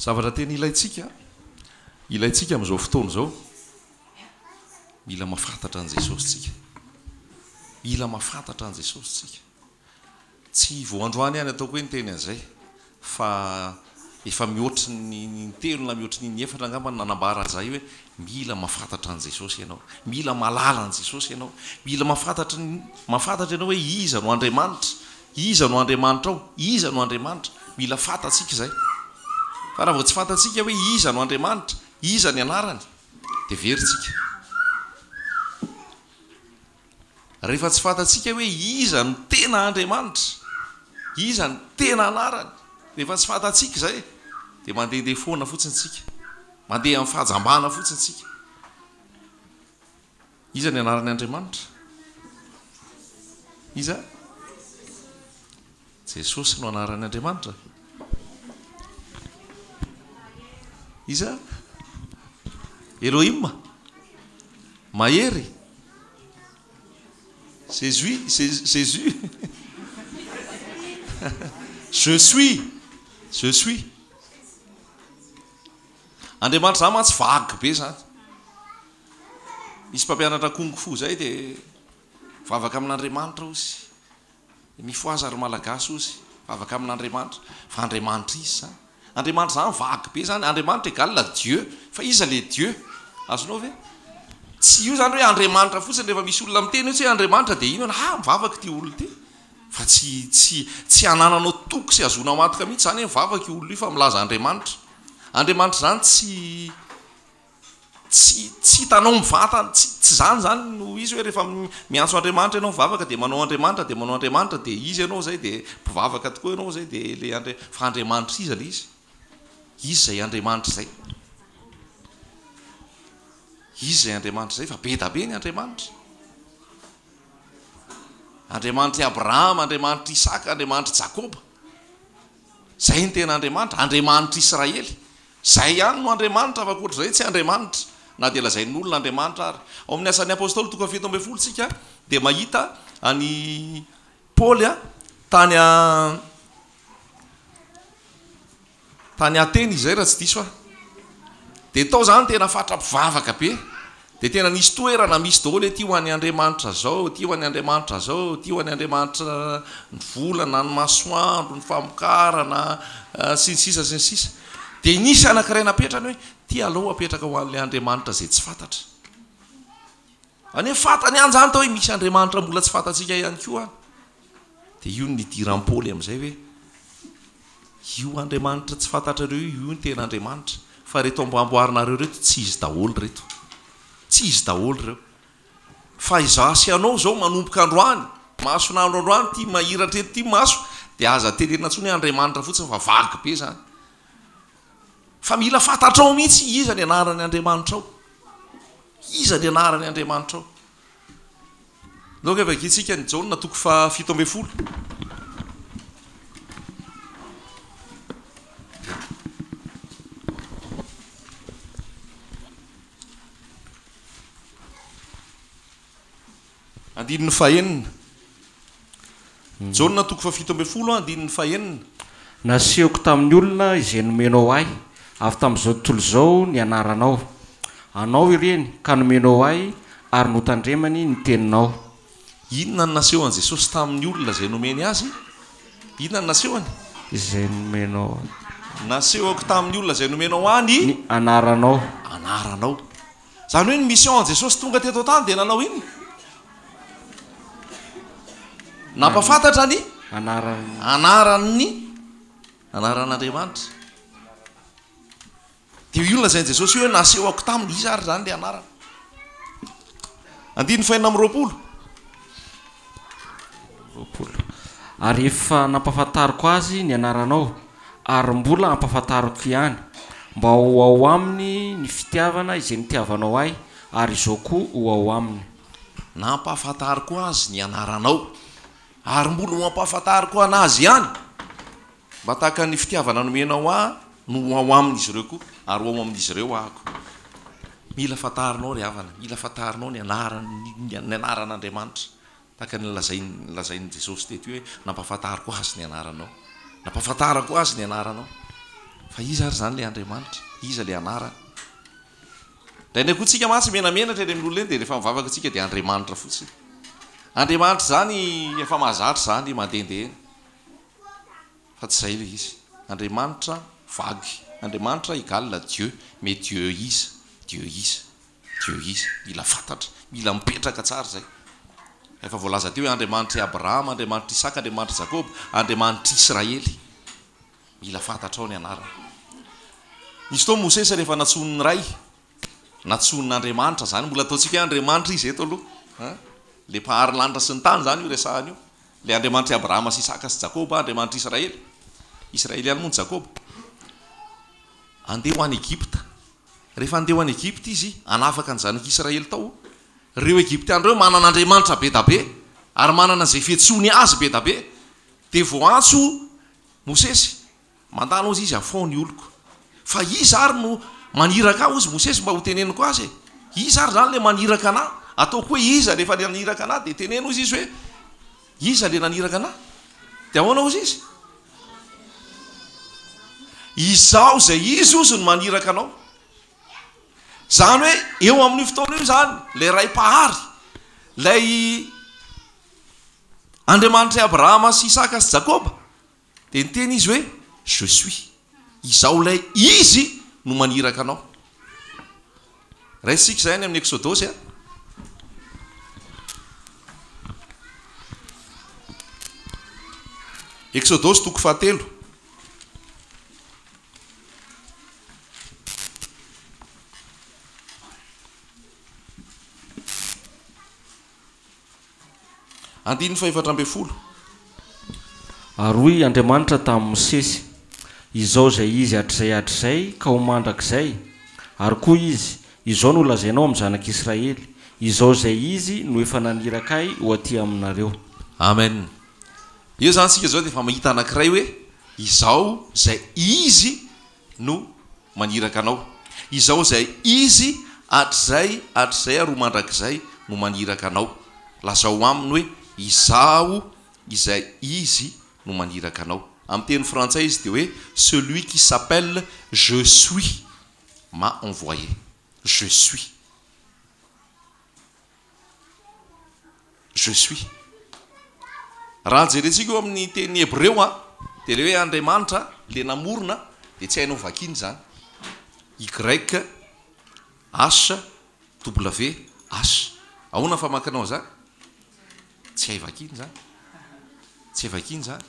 Zavatra tena ilaintsika, ilaintsika amin'izao fotoana izao, mila mahafantatra an'i Jesosy tsika. Mila mahafantatra an'i Jesosy tsika. Tsy vao androany aho ny ataoko hoe niteny an'izay fa efa mihoatry ny intelo na mihoatry ny inefatra angamba no nanambara an'izay hoe mila mahafantatra an'i Jesosy ianao, mila mahalala an'i Jesosy ianao, mila mahafantatra ny mahafantatra ianao hoe iza no Andriamanitra, iza no Andriamanitrao, iza no Andriamanitra, mila fantatsika izay. Fa raha vao tsy fantatsika hoe iza no Andriamanitra, iza ny anarany dia very tsika. Rehefa tsy fantatsika hoe iza no tena Andriamanitra, iza no tena anarany, rehefa tsy fantatsika izay dia mandehandeha foana fotsiny tsika, mandeha amin'ny fahajambana fotsiny tsika. Iza ny anaran'ny Andriamanitra? Iza? Jesosy no anaran'ny Andriamanitra. Iza? Elohim? Mahery? Jésus? Jésus? Je suis. Je suis. Andriamanitra zany mantsy vague be zany. Misy mpampianatra kung fu zay dia vavaka amin'Andriamanitra ozy. Mifohaza ry Malagasy ozy, vavaka amin'Andriamanitra, fa Andriamanitra iza zany? Andriamanitra zany vague be zany, Andriamanitra égale Dieu, fa iza le Dieu? Azonao ve? Tsy io zany hoe Andriamanitra fotsiny rehefa misy olona miteny hoe tsy hoe Andriamanitra dia inona, ha mivavaka ity olona ity, fa tsy tsy tsy anananao toky sy ahazoanao antoka mihitsy zany hoe mivavaka io olona io fa milaza Andriamanitra. Andriamanitra zany tsy Tsy tsy hitanao mivantana, tsy tsy izany izany no izy hoe rehefa miantso Andriamanitra ianao mivavaka dia manao Andriamanitra dia manao Andriamanitra dia izy ianao izay dia mpivavaka tokoa ianao izay dia ilay Andri fa Andriamanitra iza ilay izy? Iza izay Andriamanitra izay? Iza izay Andriamanitra izay? Fa be da be ny Andriamanitra. Andriamanitr'i Abrahama, Andriamanitr'i Isaka, Andriamanitr'i Jakoba. Izay ny tena Andriamanitra, Andriamanitr'i Israely. Izay ihany no Andriamanitra fa ankoatr'izay tsy Andriamanitra, na dia lazain'olona Andriamanitra ary. Ao amin'ny Asan'ny Apostoly toko fahafito isika dia mahita an'i Paoly tany tany Atena izy izay raha tsy diso aho. Dia tao izany tena fatra-pivavaka be. Dia tena nisy toerana misy daholo hoe ity ho an'ny Andriamanitra zao, ity ho an'ny Andriamanitra zao, ity ho an'ny Andriamanitra ny volana, ny masoandro, ny famokarana, sy ny sisa sy ny sisa. Dia nisy anankiray napetrany hoe ity alou apetraka ho an'ilay Andriamanitra izay tsy fantatra. Izany hoe fantany ihany izany tao hoe misy Andriamanitra mbola tsy fantatsika ihany koa any. Dia io no nidiran'i Paoly amin'izay hoe, io Andriamanitra tsy fantatrareo io, io no tena Andriamanitra, fa ireto amboamboarinareo ireto tsy izy daholo ireto. Tsy izy daholo ireo. Fa izaho sy ianao izao manomboka androany, mason'andro androany ity mahiratra eto ity maso, dia aza tenenina intsony hoe Andriamanitra fotsiny fa vague be izany. Fa mila fantatrao mihitsy iza ny anaran'ny Andriamanitrao. Iza ny anaran'ny Andriamanitrao. Ndao vakintsika ny Jaona toko faha 17. Andininy fahenina. Jaona toko faha 17 andininy fahenina. Nasehoko tamin'ny olona izay nomenao ahy avy tamin'izao tontolo izao ny anaranao. Anao ireny, ka nomenao ahy ary notandremany ny teninao. Inona no nasehon'i Jesosy tamin'ny olona izay nomeny azy? Inona no nasehony? Izay nomenao ahy. Nasehoko tamin'ny olona izay nomenao ahy ny. Ny anaranao. Anaranao. Izany hoe ny mission an'i Jesosy tonga teto an-tany dia nanao inona? Nampafantatra ny. Anaran'ny. Anaran'ny. Anaran'Andriamanitra. Dia io nolazain'i Jesosy io hoe nasehoko taminy, iza ary izany ilay anarana? Andininy fahenina amby roapolo. 20. Ary efa nampahafantariko azy ny anaranao, ary mbola hampahafantariko ihany, mba ho ao aminy ny fitiavana izay nitiavanao ahy, ary izaho koa ho ao aminy. Nampahafantariko azy ny anaranao, ary mbola ho ampahafantariko an'azy ihany, Mba tahaka ny fitiavana nomenao ahy no ho ao amin'izy ireo koa, ary ho ao amin'izy ireo ahako. Mila fantarinao ry havana, mila fantarinao ny anaran'ny, ny anaran'Andriamanitra. Tahaka ny nolazain'ny, nolazain'i Jesosy teto io hoe, nampahafantariko azy ny anaranao. Nampahafantarako azy ny anaranao. Fa iza ary izany ilay Andriamanitra? Iza ilay anarany? Indraindray koa tsika mantsy menamenatra eny amin'ny olona eny dia rehefa mivavaka tsika dia Andriamanitra fotsiny. Andriamanitra izany efa mahazatra izany mandehandeha eny. Fa tsy izay ilay izy. Andriamanitra vague. Andriamanitra égale Dieu. Mais Dieu iza? Dieu iza? Dieu iza? Mila fantatra. Mila mipetraka tsara izay. Efa voalaza teo hoe Andriamanitr'i Abrahama, Andriamanitr'i Isaka, Andriamanitr'i Jakoba, Andriamanitr'i Israely. Mila fantatrao ny anarany. Nisy fotoana Mosesy rehefa nantsoin'ny Ray, nantsoin'Andriamanitra izany, mbola ataontsika hoe Andriamanitra izy eto aloha, an, ilay mpahary lanitra sy ny tany izany io resahana io, ilay Andriamanitr'i Abrahama sy Isaka sy Jakoba, Andriamanitr'i Israely, Israely ihany moa ny Jakoba. Andeha ho any Egypta. Rehefa andeha ho any Egypta izy, hanafaka ny zanak'Israely tao, ireo Egyptiana ireo manana andriamanitra be da be, ary manana izay fiantsoany azy be da be, dia voaantso Mosesy, mandalo hozy izy afaho ny oloko. Fa iza ary no maniraka ahy hozy Mosesy mba ho teneniko azy e? Iza ary izany ilay maniraka anah? Ataoko hoe iza rehefa ilay naniraka anah dia teneno hozy izy hoe iza ilay naniraka anah? Dia ahoana hozy izy? Izaho izay izy hozy no maniraka anao. Izany hoe eo amin'io fotoana io izany ilay Ray Mpahary, ilay Andriamanitr'i Abrahama sy Isaka sy Jakoba, dia niteny Izy hoe, Je suis. Izaho ilay Izy no maniraka anao. Raisintsika izay any amin'ny Eksodosy a. Eksodosy toko fahatelo. Andininy fahefatra ambin'ny folo. Ary hoy Andriamanitra tamin'i Mosesy, Izao izay Izy hatrizay hatrizay ka ho mandrakizay, ary koa Izy, Izao no lazainao amin'ny zanak'Israely, Izao izay Izy no efa naniraka Ahy ho aty aminareo. Amen. Eo izany isika izao dia efa mahita anankiray hoe Izao izay Izy no maniraka anao. Izao izay Izy hatrizay hatrizay ary ho mandrakizay no maniraka anao. Lazao aminy hoe, Izaho izay Izy no maniraka anao. Amin'ny teny frantsay izy dia hoe, Celui qui s'appelle Je suis m'a envoyé. Je suis. Je suis. Raha jerentsika eo amin'ny teny hebreo an, dia ilay hoe Andriamanitra, ilay namorona, dia tsy hainao vakiana izany. Y H W H. Ahoana ny famakinao an'izany? Tsy hay vakiana izany. Tsy hay vakiana izany.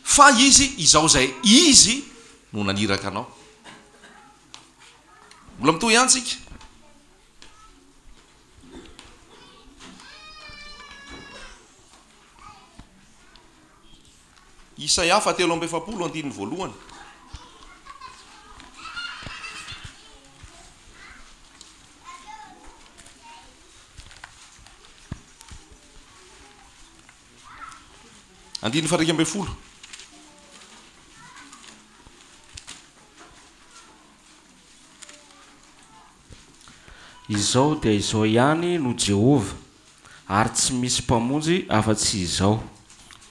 Fa izy, izao izay izy no naniraka anao. Mbola mitohy ihany tsika. Isaia fahatelo amby efapolo andininy voalohany. Andininy faha 11. Izao dia izao ihany no Jehovah, ary tsy misy Mpamonjy afa-tsy Izao.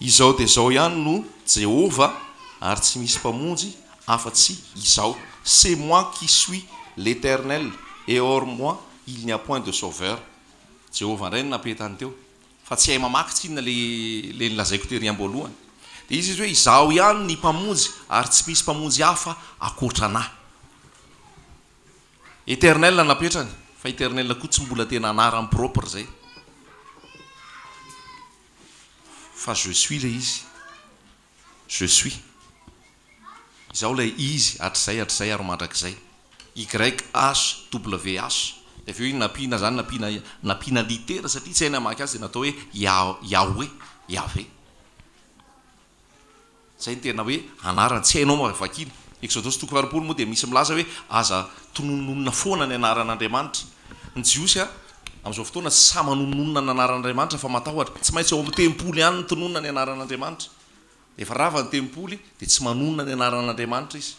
Izao dia izao ihany no Jehovah, ary tsy misy Mpamonjy afa-tsy Izao. C'est moi qui suis l'Eternel, et hors moi il n'y a point de sauveur. Jehovah indray no napetany teo. Fa tsy hay mamaky tsinona le le nolazaiko tery amboalohany. Dia izy izy hoe izaho ihany ny mpamonjy ary tsy misy mpamonjy hafa akoatra anah. Eternel napetrany fa eternel koa tsy mbola tena anarany propre zay. Fa je suis le izy. Je suis. Izaho ilay Izy hatrizay hatrizay ary mandrakizay. YHWH. Dia avy eo iny nampiana izany, nampiana, nampiana litera satria tsy hay namaky azy dia natao hoe Yahweh, Yahveh. Izay no tena hoe anarany, tsy hainao vakiana. Eksodosy toko faharoapolo moa dia misy milaza hoe aza tononononina foana ny anaran'Andriamanitra. Ny Jiosy amin'izao fotoana tsy sahy manonononona ny anaran'Andriamanitra fa matahotra. Tsy maintsy ao amin'ny tempoly ihany no tononina ny anaran'Andriamanitra. Rehefa rava ny tempoly dia tsy manonona ny anaran'Andriamanitra izy.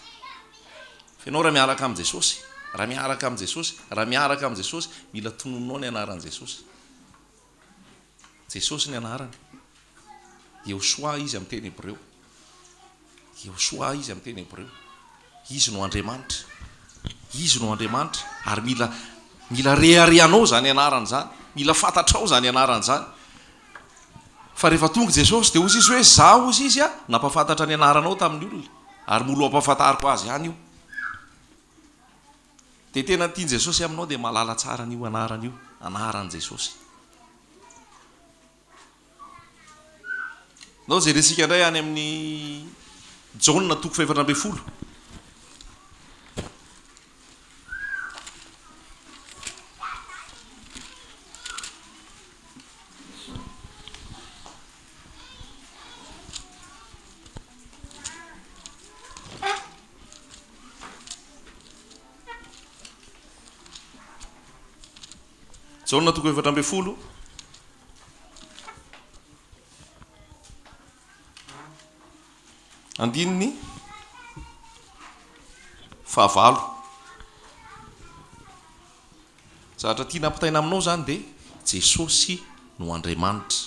Fa ianao raha miaraka amin'i Jesosy, raha miaraka amin'i Jesosy, raha miaraka amin'i Jesosy, mila tononinao ny anaran'i Jesosy. Jesosy ny anarany. Yehoshua izy amin'ny teny hebreo. Yehoshua izy amin'ny teny hebreo. Izy no Andriamanitra. Izy no Andriamanitra ary mila mila reharehanao izany anarana izany. Mila fantatrao izany anarana izany. Fa rehefa tonga Jesosy dia hozy izy hoe Izaho hozy izy nampahafantatra ny anaranao tamin'ny olona ary mbola ho ampahafantariko azy ihany io. Dia tena tian'i Jesosy aminao dia mahalala tsara an'io anarana io, anaran'i Jesosy. Ndao jerentsika indray any amin'ny Jaona toko fahefatra ambin'ny folo. Jaona toko 14. Andininy fahavalo. Zavatra tiana ampitaina aminao izany dia Jesosy no Andriamanitra.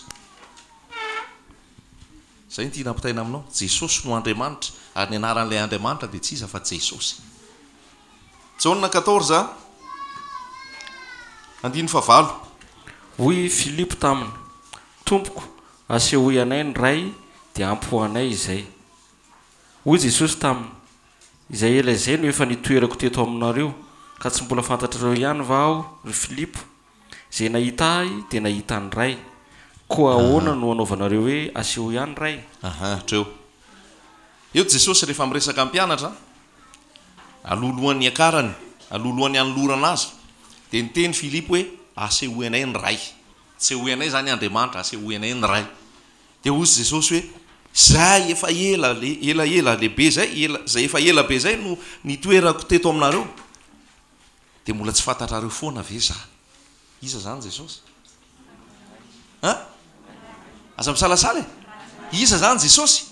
Izay no tiana ampitaina aminao. Jesosy no Andriamanitra ary ny anaran'ilay Andriamanitra dia tsy iza fa Jesosy. Jaona 14, andininy fahavalo. Hoy i Filipo taminy, Tompoko, asehoy anay ny Ray, dia ampy ho anay izay. Hoy Jesosy taminy, Izay ela izay no efa nitoerako teto aminareo, ka tsy mbola fantatrareo ihany va Aho, ry Filipo? Izay nahita Ahy dia nahita ny Ray. Koa ahoana no anaovanareo hoe, Asehoy ahy ny Ray? Aha, hatreo. Eo Jesosy rehefa miresaka amin'ny mpianatra, alohalohan'ny hiakarany, alohalohan'ny hanolorana Azy, dia niteny Filipo hoe, Asehoy anay ny Ray. Asehoy anay izany Andriamanitra, asehoy anay ny Ray. Dia hozy Jesosy hoe, Izay efa ela, ela, ela lehibe izay, ela, izay efa ela be izay no nitoerako teto aminareo, dia mbola tsy fantatrareo foana ve za? Iza izany Jesosy? An? Aza misalasala e! Iza izany Jesosy?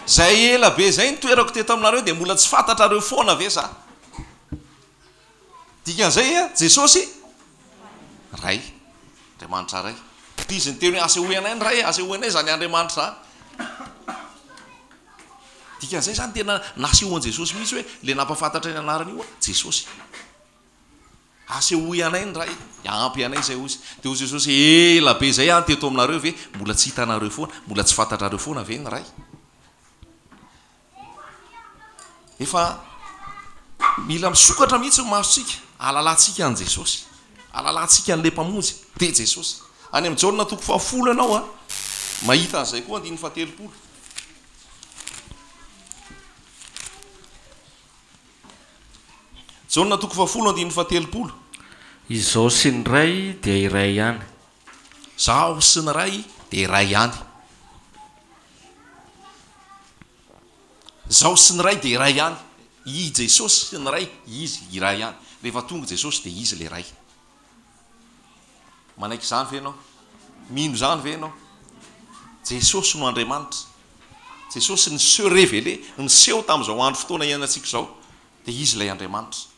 Izay ela be izay nitoerako teto aminareo dia mbola tsy fantatrareo foana ve za? Dikan'izay a, Jesosy Ray, Andriamanitra Ray. Izy niteny hoe asehoy anay ny Ray, asehoy anay izany Andriamanitra izany. Dikan'izay izany tena nasehoan'i Jesosy mihitsy hoe ilay nampahafantatra ny anarany io Jesosy. Asehoy anay ny Ray, ampy anay izay hozy. Dia hoy Jesosy, ela be izay aho teto aminareo ve, mbola tsy hitanareo foana, mbola tsy fantatrareo foana ve ny Ray? Efa mila misokatra mihitsy ny masontsika, ahalalantsika an'i Jesosy, ahalalantsika an'ilay Mpamonjy, dia Jesosy. Any amin'i Jaona toko fahafolo ianao a, mahita an'izay koa andininy fahatelopolo. Jaona toko fahafolo andininy fahatelopolo. Izaho sy ny Ray dia iray ihany. Izaho sy ny Ray dia iray ihany. Izaho sy ny Ray dia iray ihany. I Jesosy sy ny Ray, Izy iray ihany. Rehefa tonga Jesosy dia Izy ilay Ray. Manaiky izany ve ianao? Mino izany ve ianao? Jesosy no Andriamanitra. Jesosy ni se révéler, niseho tamin'izao andro fotoana iainantsika izao, dia Izy ilay Andriamanitra.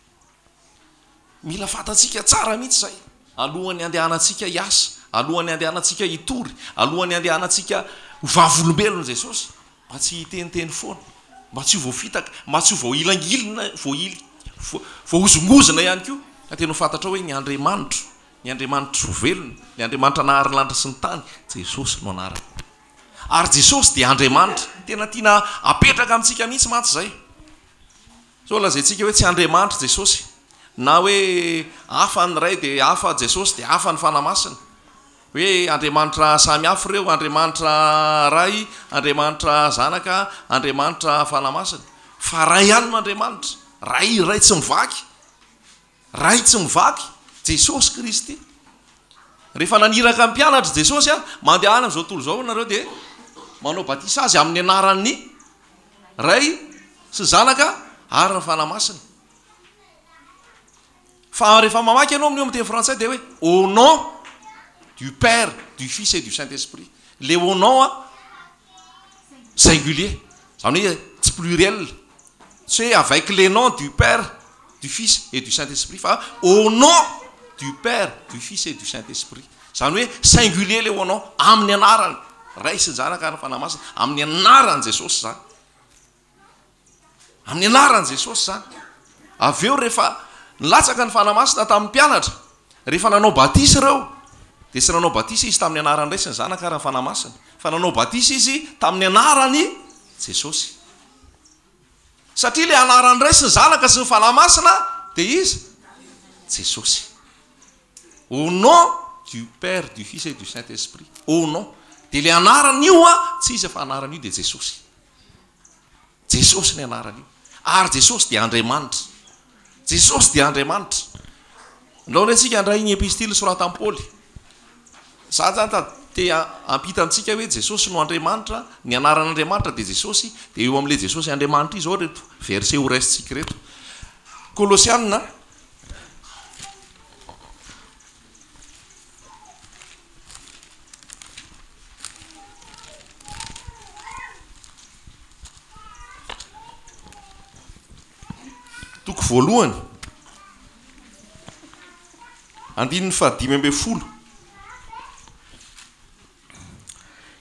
Mila fantatsika tsara mihitsy izay, alohan'ny handehanantsika hiasa, alohan'ny handehanantsika hitory, alohan'ny handehanantsika ho vavolombelon'i Jesosy, mba tsy hiteniteny foana, mba tsy ho voafitaka, mba tsy ho voahilangilina, voahily, voahozongozona ihany koa, fa tena ho fantatrao hoe ny Andriamanitro, ny Andriamanitro velona, ny Andriamanitra nahary ny lanitra sy ny tany, Jesosy no anarany. Ary Jesosy dia Andriamanitra. Tena tiana apetraka amintsika mihitsy mantsy izay. Sao lazaintsika hoe tsy Andriamanitra Jesosy, na hoe hafa ny Ray dia hafa Jesosy dia hafa ny Fanahy Masina. Hoe Andriamanitra samy hafa ireo, Andriamanitra Ray, Andriamanitra Zanaka, Andriamanitra Fanahy Masina. Fa Ray ihany no Andriamanitra. Ray, Ray tsy mivaky. Ray tsy mivaky, Jesosy Kristy. Rehefa naniraka ny mpianatra Jesosy, mandehana amin'izao tontolo izao nareo dia manao batisa azy amin'ny anaran'ny Ray sy Zanaka ary ny Fanahy Masina. Fa rehefa mamaky ianao amin'io amin'ny teny frantsay dia hoe au nom du Père, du Fils et du Saint-Esprit. Le au nom a singulier, izany hoe tsy pluriel, tsy hoe avec les noms du Père, du Fils et du Saint-Esprit fa au nom du Père, du Fils et du Saint-Esprit. Izany hoe singulier le au nom, amin'ny anarany Ray sy Zanaka ary Fanahy Masina, amin'ny anaran'i Jesosy izany. Amin'ny anaran'i Jesosy izany. Avy eo rehefa nilatsaka ny Fanahy Masina tamin'ny mpianatra, rehefa nanao batisa ireo, dia tsy nanao batisa izy tamin'ny anaran'ny Ray sy ny Zanaka ary ny Fanahy Masina, fa nanao batisa izy tamin'ny anaran'i Jesosy. Satria ilay anaran'ny Ray sy ny Zanaka sy ny Fanahy Masina dia iza? Jesosy. Au nom du Père, du Fils et du Saint Esprit. Au nom. Dia ilay anarana io an, tsy iza fa anarana io dia Jesosy. Jesosy ny anarana io. Ary Jesosy dia Andriamanitra. Jesosy dia Andriamanitra. Ndao indray tsika handray ny epistily soratan'i Paoly. Za zany ta te hampita amintsika hoe Jesosy no Andriamanitra, ny anaran'Andriamanitra dia Jesosy, dia eo amin'ilay Jesosy Andriamanitra io izao ireto verset ho raisintsika ireto. Kolosiana. Toko voalohany, andininy fahadimy ambin'ny folo.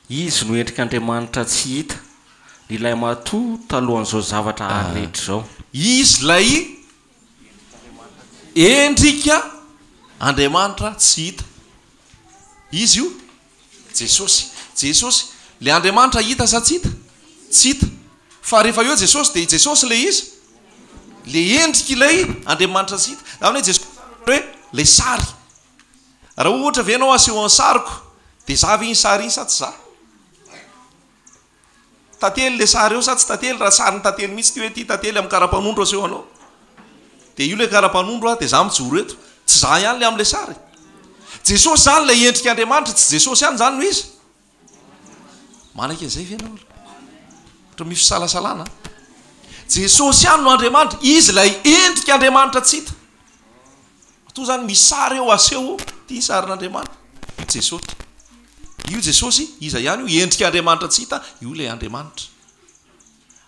Izy no endrik'Andriamanitra tsy hita, ny lahimatoa talohan'izao zavatra àry rehetra izao. Izy ilay endrika Andriamanitra tsy hita. Izy io? Jesosy. Jesosy. Ilay Andriamanitra hita sa tsy hita? Tsy hita. Fa rehefa eo Jesosy dia i Jesosy ilay iza? Ilay endrik'ilay Andriamanitra tsy hita. Izany hoe Jesosy izany ohatran'ny hoe ilay sary. Raha ohatra ve ianao aseho ny sariko dia za ve iny sary iny sa tsy za? Tantely ilay sary eo sa tsy tantely? Raha sarin'ny tantely mihitsy ity hoe ity tantely amin'ny kara-panondro aseho anao. Dia io ilay kara-panondro aho dia za mijoro eto. Tsy za ihany ilay amin'ilay sary. Jesosy izany ilay endrik'Andriamanitra, tsy Jesosy ihany izany no izy. Manaiky an'izay ve ianao? Ohatra misy fisalasalana. Jesosy ihany no Andriamanitra, izy ilay endrik'Andriamanitra tsy hita. Matoa zany misy sary eo aseho ity sarin'Andriamanitra, Jesosy. Io Jesosy, iza ihany io? Endrik'Andriamanitra tsy hita, io ilay Andriamanitra.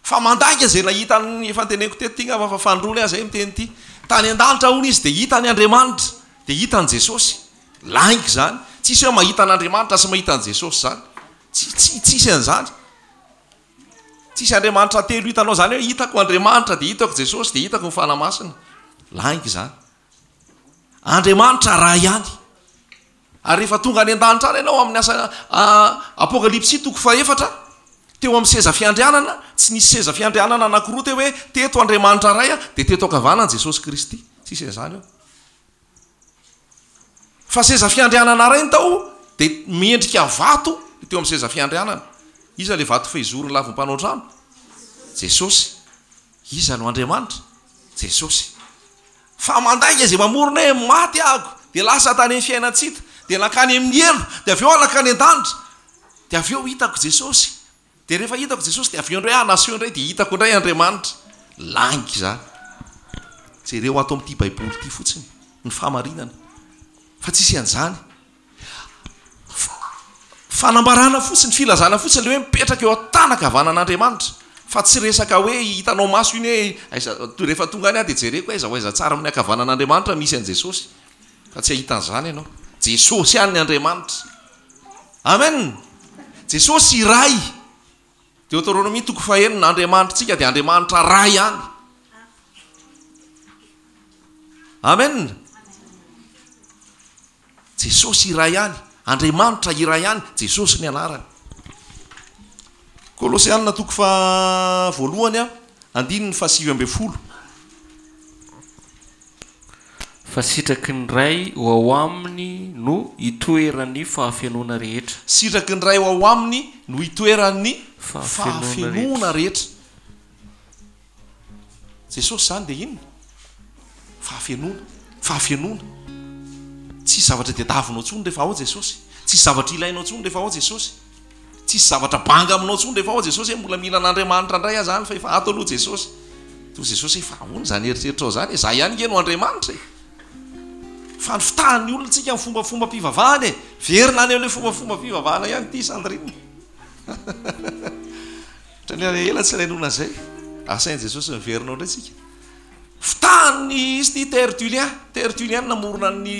Fa mandainga izay nahita ny efa noteneniko teto ity angamba fa fanindroany aho izay miteny ity. Tany an-danitra hono izy dia hitany Andriamanitra, dia hitany Jesosy. Lainga izany. Tsisy hoe mahita an'Andriamanitra sy mahita an'i Jesosy izany. Tsy, tsy, tsisy an'izany. Tsisy Andriamanitra telo hitanao izany hoe hitako Andriamanitra dia hitako Jesosy dia hitako ny Fanahy Masina. Lainga izany. Andriamanitra Ray ihany. Ary rehefa tonga any an-danitra any ianao amin'ny asa Apokalypsy toko fahefatra, teo amin'ny seza fiandrianana, tsy nisy seza fiandrianana anankiroa teo hoe teto Andriamanitra Ray dia teto ankavanana Jesosy Kristy. Tsisy an'izany eo. Fa seza fiandrianana iray ny tao dia miendrika vato ny teo amin'ny seza fiandrianana. Iza ilay vato fehizoro lavon'ny mpanao trano? Jesosy. Iza no Andriamanitra? Jesosy. Fa mandainga izay mamorona hoe maty aho dia lasa tany amin'ny fiainan-tsy hita, dia nankany amin'ny helo, dia avy eo aho nankany an-danitra, dia avy eo hitako Jesosy. Dia rehefa hitako Jesosy dia avy eo indray aho naseho indray dia hitako indray Andriamanitra. Lainga izany. Jereo ato amin'ity Baiboly ity fotsiny ny fahamarinana. Fa tsisy an'izany. Fanambarana fotsiny, filazana fotsiny ilay hoe mipetraka eo an-tanan-kavanan'Andriamanitra. Fa tsy resaka hoe hitanao maso iny hoe aiza, rehefa tonga any aho dia jereko aiza ho aiza tsara amin'ny ankavanan'Andriamanitra misy an'i Jesosy. Fa tsy hahita an'izany ianao. Jesosy ihany ny Andriamanitra. Amen! Jesosy iray. Deoteronomia toko fahenina, Andriamanitritsika dia Andriamanitra Ray ihany. Amen! Jesosy iray ihany, Andriamanitra iray ihany, Jesosy ny anarany. Kolosianina toko faha voalohany andininy faha 19. Fa sitraky ny Ray ho ao aminy no itoeran'ny fahafenoana rehetra. Sitraky ny Ray ho ao aminy no itoeran'ny fahafenoana rehetra. Jesosy izany dia inona? Fahafenoana. Fahafenoana. Tsisy zavatra tadiavinao intsony rehefa ao Jesosy. Tsisy zavatra ilainao intsony rehefa ao Jesosy. Tsisy zavatra banga aminao intsony rehefa ao Jesosy hoe mbola mila an'Andriamanitra indray aho izany fa efa ato aloha Jesosy. Toa Jesosy hoe fa ahoana izany eritreritrao izany e? Za ihany nge no Andriamanitra e! Fa ny fitahan'ny olona tsika ny fombafombam-pivavahana e! Verina any amin'ilay fombafombam-pivavahana ihany ity Sandrine. Ohatran'ny ela tsy nainoana izay. Asain'i Jesosy miverina ao indray tsika. Fitahan'ny izy ity Tertullien. Tertullien namorona ny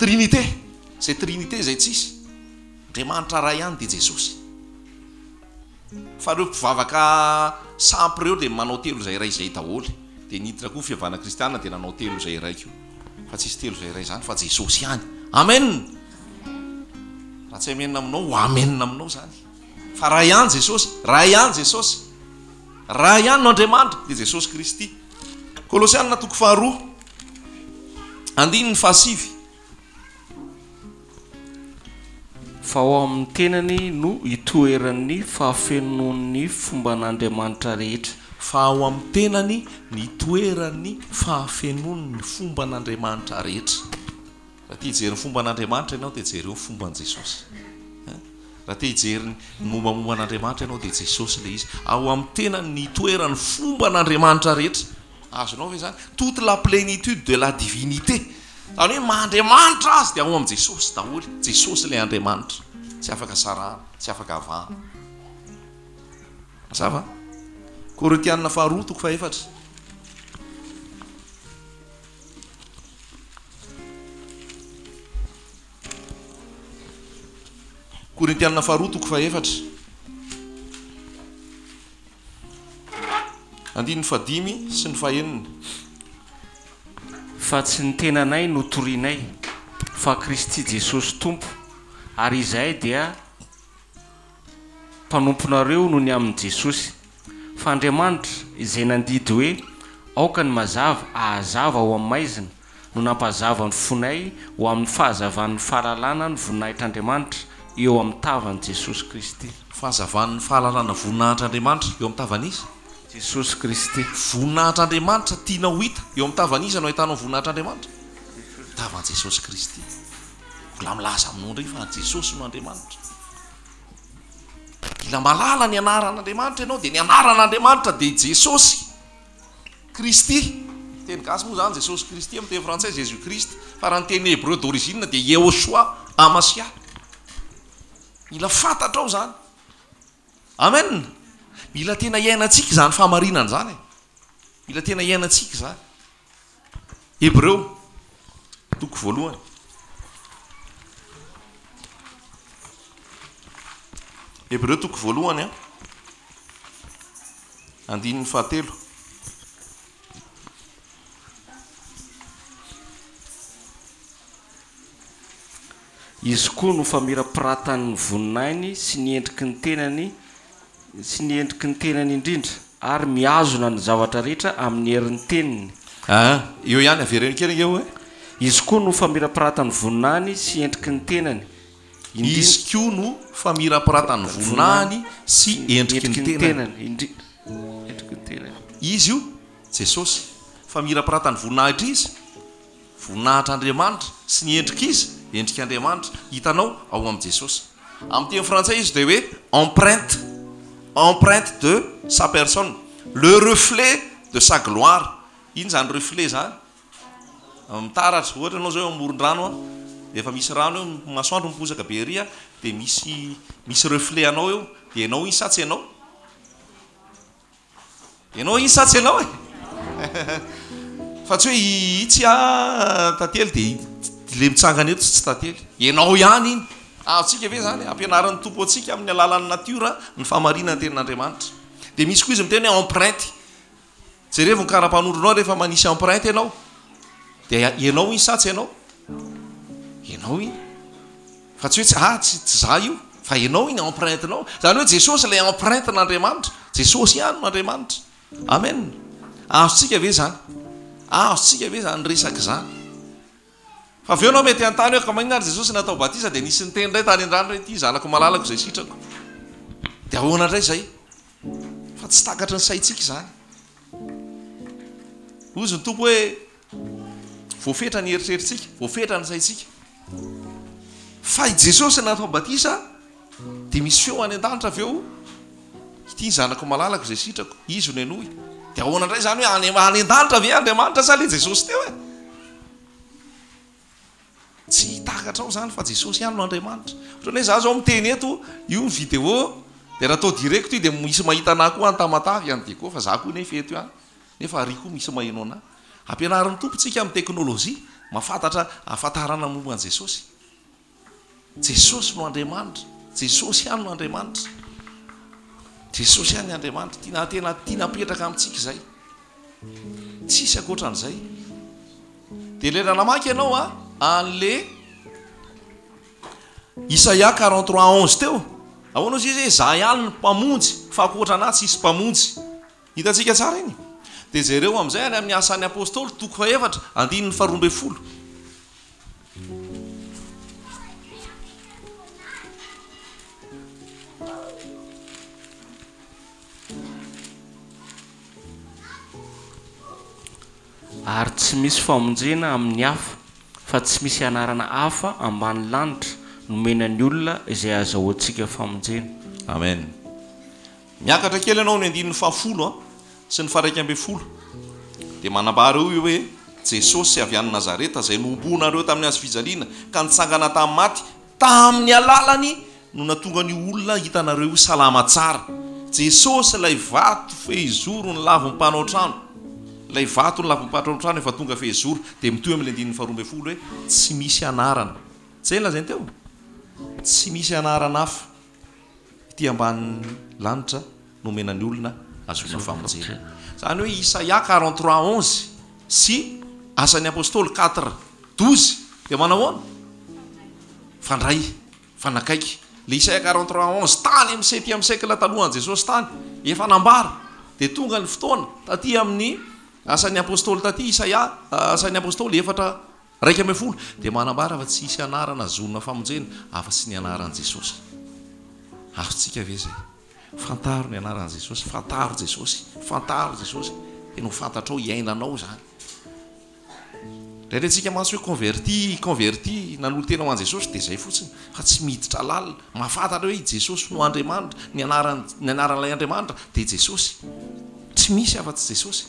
Trinité. Izay Trinité izay tsisy. Andriamanitra Ray ihany dia Jesosy. Fa ireo mpivavaka sampy ireo dia manao telo izay iray izay daholo. Dia niditra koa ny fivavahana kristiana dia nanao telo izay iray koa. Fa tsisy telo izay iray izany fa Jesosy ihany. Amen! Raha tsy amen aminao, ho amen aminao izany. Fa Ray ihany Jesosy, Ray ihany Jesosy. Ray ihany no Andriamanitra, dia Jesosy Kristy. Kolosianina toko faharoa, andininy fahasivy. Fa ao amin'ny tenany no itoeran'ny fahafenoan'ny fomban'Andriamanitra rehetra. Fa ao amin'ny tenany ny itoeran'ny fahafenoan'ny fomban'Andriamanitra rehetra. Raha te hijery ny fomban'Andriamanitra ianao dia jereo ny fomban'i Jesosy. Raha te hijery ny mombamomba an'Andriamanitra ianao dia Jesosy ilay izy. Ao amin'ny tenany ny itoeran'ny fomban'Andriamanitra rehetra. Azonao ve izany? Toute la plénitude de la divinité. Izany hoe maha Andriamanitra azy dia ao amin'i Jesosy daholo. Jesosy ilay Andriamanitra. Tsy afaka sarahana, tsy afaka avahana. Mazava? Korintianina faharoa toko fahefatra. Korintianina faharoa toko fahefatra. Andininy fahadimy sy ny fahenina. Fa tsy ny tenanay no torinay, fa Kristy Jesosy Tompo, ary izahay dia mpanomponareo noho ny amin'i Jesosy. Fa Andriamanitra, izay nandidy hoe, Aoka ny mazava hahazava ao amin'ny maizina, no nampazava ny fonay ho amin'ny fahazavan'ny fahalalana ny voninahitr'Andriamanitra eo amin'ny tavan'i Jesosy Kristy. Fahazavan'ny fahalalana voninahitr'Andriamanitra eo amin'ny tavan'iza? Jesosy Kristy. Voninahitr'Andriamanitra tianao ho hita, eo amin'ny tavan'iza no ahitanao ny voninahitr'Andriamanitra? Tavan'i Jesosy Kristy. Mbola milaza aminao indray fa Jesosy no Andriamanitra. Mila mahalala ny anaran'Andriamanitra ianao, dia ny anaran'Andriamanitra dia i Jesosy Kristy. Teny gasy moa izany Jesosy Kristy amin'ny teny frantsay Jésus Christ, fa raha ny teny hebreu d'origine dia Yehoshua Hamasiah. Mila fantatrao izany. Amen. Mila tena iainantsika izany fahamarinana izany e. Mila tena iainantsika izany. Hebreo, toko voalohany. Hebreo toko voalohany an. Andininy fahatelo. Izy koa no famirapiratan'ny voninahiny sy ny endriky ny tenany sy ny endriky ny tenany indrindra, ary mihazona ny zavatra rehetra amin'ny herin'ny teniny. Aa, eo ihany, avereno kely ange hoe. Izy koa no famirapiratan'ny voninahiny sy endriky ny tenany indrindra. Izy koa no famirapiratan'ny voninahiny sy endriky ny tenany. Endriky ny tenany. Izy io, Jesosy. Famirapiratan'ny voninahitra Izy, voninahitr'Andriamanitra, sy ny endrik'Izy, endrik'Andriamanitra, hitanao ao amin'i Jesosy. Amin'ny teny frantsay izy dia hoe empreinte, empreinte de sa personne, le reflet de sa gloire. Inona izany reflet izany? Mitaratra, ohatra ianao izao eo amoron-drano an, rehefa misy rano eo, masoandro miposaka be ery an, dia misy misy reflet anao eo, dia ianao iny sa tsy ianao? Ianao iny sa tsy ianao e? Fa tsy hoe itsy a tantely dia le mitsangana eto tsy tantely. Ianao ihany iny. Azontsika ve izany? Ampianarin'ny Tompo antsika amin'ny alalan'ny natiora ny fahamarinan'ny tenin'Andriamanitra. Dia misy koa izy miteny hoe empreinte. Jerevo ny kara-panondronao rehefa manisy empreinte ianao. Dia ianao iny sa tsy ianao? Ianao iny. Fa tsy hoe tsy ah tsy tsy za io fa ianao iny empreinte nao. Izany hoe Jesosy ilay empreinte n'Andriamanitra. Jesosy ihany no Andriamanitra. Amen. Azontsika ve izany? Azontsika ve izany resaka izany? Fa avy eo ianao mety hanontany hoe ka maninona ary Jesosy natao batisa dia nisy niteny indray tany an-drano hoe ity zanako malalako izay sitrako. Dia ahoana indray izay? Fa tsy takatry ny saintsika izany. Hozy ny Tompo hoe voafetra ny eritreritsika, voafetra ny saintsika. Fa i Jesosy natao batisa dia misy feo any an-danitra avy eo, ity ny zanako malalako izay sitrako, izy no henoy. Dia ahoana indray izany hoe any any an-danitra ve Andriamanitra sa ilay Jesosy teo e? Tsy takatrao izany fa Jesosy ihany no Andriamanitra. Ohatran'ny hoe za zao miteny eto, io ny vidéo, dia raha atao direct io dia misy mahita anah koa any Tamatave any Diego fa za koa nefa eto ihany. Nefa ary koa misy maheno anah. Ampianarin'ny Tompo tsika amin'ny teknolojia, mahafantatra ahafantarana momba an'i Jesosy. Jesosy no Andriamanitra. Jesosy ihany no Andriamanitra. Jesosy ihany ny Andriamanitra. Tiana tena tiana apetraka amintsika izay. Tsisy ankoatran'izay. Dia ilay raha namaky ianao a, an'le Isaia 43 11 teo, ahoana ozy izy hoe za ihany ny mpamonjy fa ankoatra anah tsisy mpamonjy. Hitantsika tsara iny? Dia jereo amin'izay any amin'ny Asan'ny Apostoly toko fahefatra andininy faharoa ambin'ny folo. Ary tsy misy famonjena amin'ny hafa, fa tsy misy anarana hafa ambany lanitra nomena ny olona izay ahazahoantsika famonjena. Amen. Miakatra kely ianao ny andininy fahafolo sy ny faha 11 dia manambara eo io hoe Jesosy avy any Nazareta izay nohomboanareo tamin'ny hazo fijaliana ka nitsangana tamin'ny maty tamin'ny alalany no nahatonga an'io olona hitanareo io salama tsara. Jesosy ilay vato fehizoro ny lavon'ny mpanao trano. Ilay vato ny lavon'ny mpanao trano efa tonga fehizoro. Dia mitohy amin'ilay andininy faharoa ambin'ny folo hoe tsy misy anarana. Izay no lazainy teo. Tsy misy anarana hafa ety ambanin'ny lanitra nomena ny olona ahazoana famonjena. Izany hoe Isaia 43 11 sy Asan'ny Apostoly 4 12 dia manao ahoana? Fandray. Fanakaiky. Le Isaia 43 11, tany amin'ny septième siècle talohan'i Jesosy tany, efa nambara, dia tonga ny fotoana, taty amin'ny Asan'ny Apostoly taty, Isaia, Asan'ny Apostoly efatra 11, dia manambara fa tsy hisy anarana ahazoana famonjena afa-tsy ny anaran'i Jesosy. Azontsika ve izay? Fantaro ny anaran'i Jesosy, fantaro Jesosy, fantaro Jesosy, tena ho fantatrao, hiainanao izany. Indraindray tsika mantsy hoe converti, converti, nanolo-tena ho an'i Jesosy dia izay fotsiny fa tsy miditra lalina. Mahafantatra hoe i Jesosy no Andriamanitra, ny anaran, ny anaran'ilay Andriamanitra dia Jesosy. Tsy misy afa-tsy Jesosy.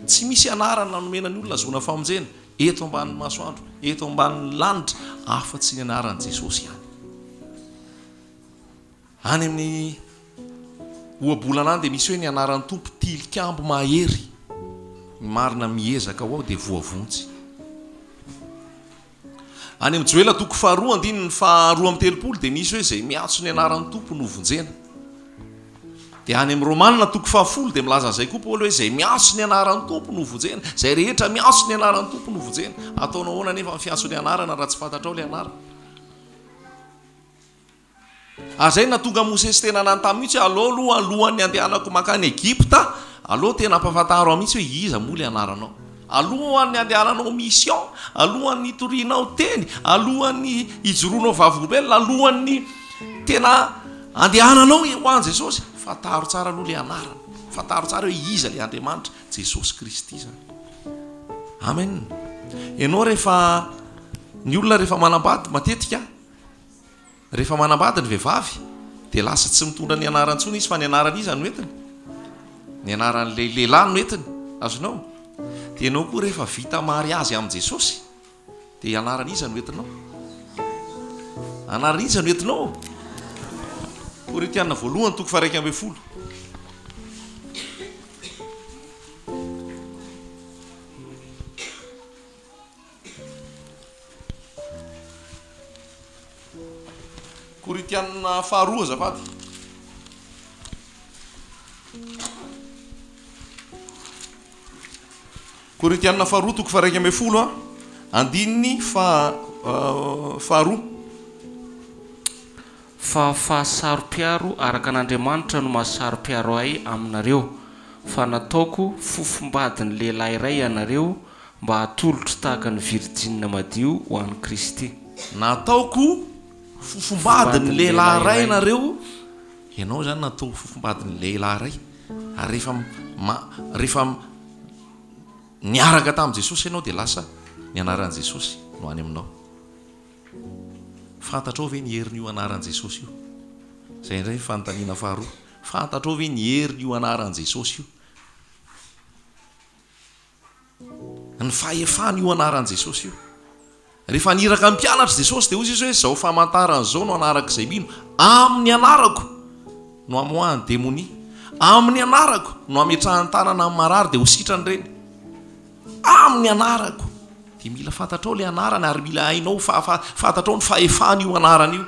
Tsy misy anarana nomena ny olona ahazoana famonjena eto ambanin'ny masoandro, eto ambanin'ny lanitra afa-tsy ny anaran'i Jesosy ihany. Any amin'ny ohabolana any dia misy hoe ny anaran'ny Tompo tilikambo mahery, ny marina miezaka ho ao dia voavonjy. Any amin'ny Joela toko faharoa andininy faharoa amby telopolo dia misy hoe izay miantso ny anaran'ny Tompo no vonjena. Dia any amin'ny Romana toko fahafolo dia milaza an'izay koa Paoly hoe izay miantso ny anaran'ny Tompo no vonjena, izay rehetra miantso ny anaran'ny Tompo no vonjena. Ataonao ahoana anefa ny fiantso ny anarana raha tsy fantatrao ilay anarana? Ary izay no nahatonga an'i Mosesy tena nanontany mihitsy hoe, Aleo aloha alohan'ny handehanako mankany Egypta, aleo tena ampahafantaro ahy mihitsy hoe iza moa ilay anaranao. Alohan'ny handehananao mission, alohan'ny hitorianao teny, alohan'ny hijoroanao vavolombelona, alohan'ny tena handehananao ho an'i Jesosy, fantaro tsara aloha ilay anarana. Fantaro tsara hoe iza ilay Andriamanitra, Jesosy Kristy izany. Amen. Ianao rehefa, ny olona rehefa manambady matetika, Rehefa manambady ny vehivavy dia lasa tsy mitondra ny anarany intsony izy fa ny anaran'iza no entiny? Ny anaran'ilay lehilahy no entiny. Azonao? Dia ianao koa rehefa vita mariazy amin'i Jesosy dia anaran'iza no entinao? Anaran'iza no entinao? Korintiana voalohany toko faha 11. Korintianina faharoa azafady. Korintianina faharoa toko faha 11 a, andininy faha faharoa. Fa fahasaro-piaro araka an'Andriamanitra no mahasaro-piaro ahy aminareo, fa nataoko fofombadin'ny lehilahy iray ianareo mba hatolotro tahaka ny virjinina madio ho an'i Kristy. Nataoko fofombadin'ny lehilahy iray ianareo, ianao izany natao fofombadin'ny lehilahy iray, ary rehefa rehefa niaraka tamin'i Jesosy ianao dia lasa ny anaran'i Jesosy no any aminao. Fantatrao ve ny herin'io anaran'i Jesosy io? Izay indray ny fanontaniana faharoa. Fantatrao ve ny herin'io anaran'i Jesosy io? Ny fahefana io anaran'i Jesosy io. Rehefa niraka ny mpianatra Jesosy dia hoy Jesosy hoe izao famantarana izao no anarako izay mino amin'ny anarako no amoahany demonia. Amin'ny anarako no ametrahany tanana amin'ny marary dia ho sitrany ireny. Amin'ny anarako. Dia mila fantatrao ilay anarana ary mila hainao fa fantatrao ny fahefana io anarana io.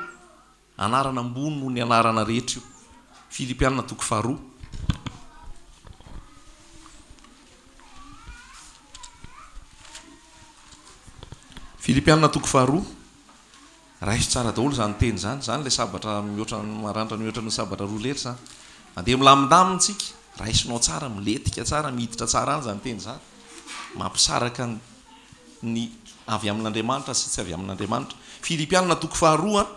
Anarana ambony noho ny anarana rehetra io. Filipiana toko faharoa. Filipiana toko faharoa. Raiso tsara daholo izany teny izany. Izany ilay sabatra mihoatra maranitra mihoatra noho ny sabatra roa lera izany. Mandeha milamindamina isika. Raisinao tsara, milentika tsara, miditra tsara any izany teny izany. Mampisaraka ny avy amin'Andriamanitra sy tsy avy amin'Andriamanitra. Filipiana toko faharoa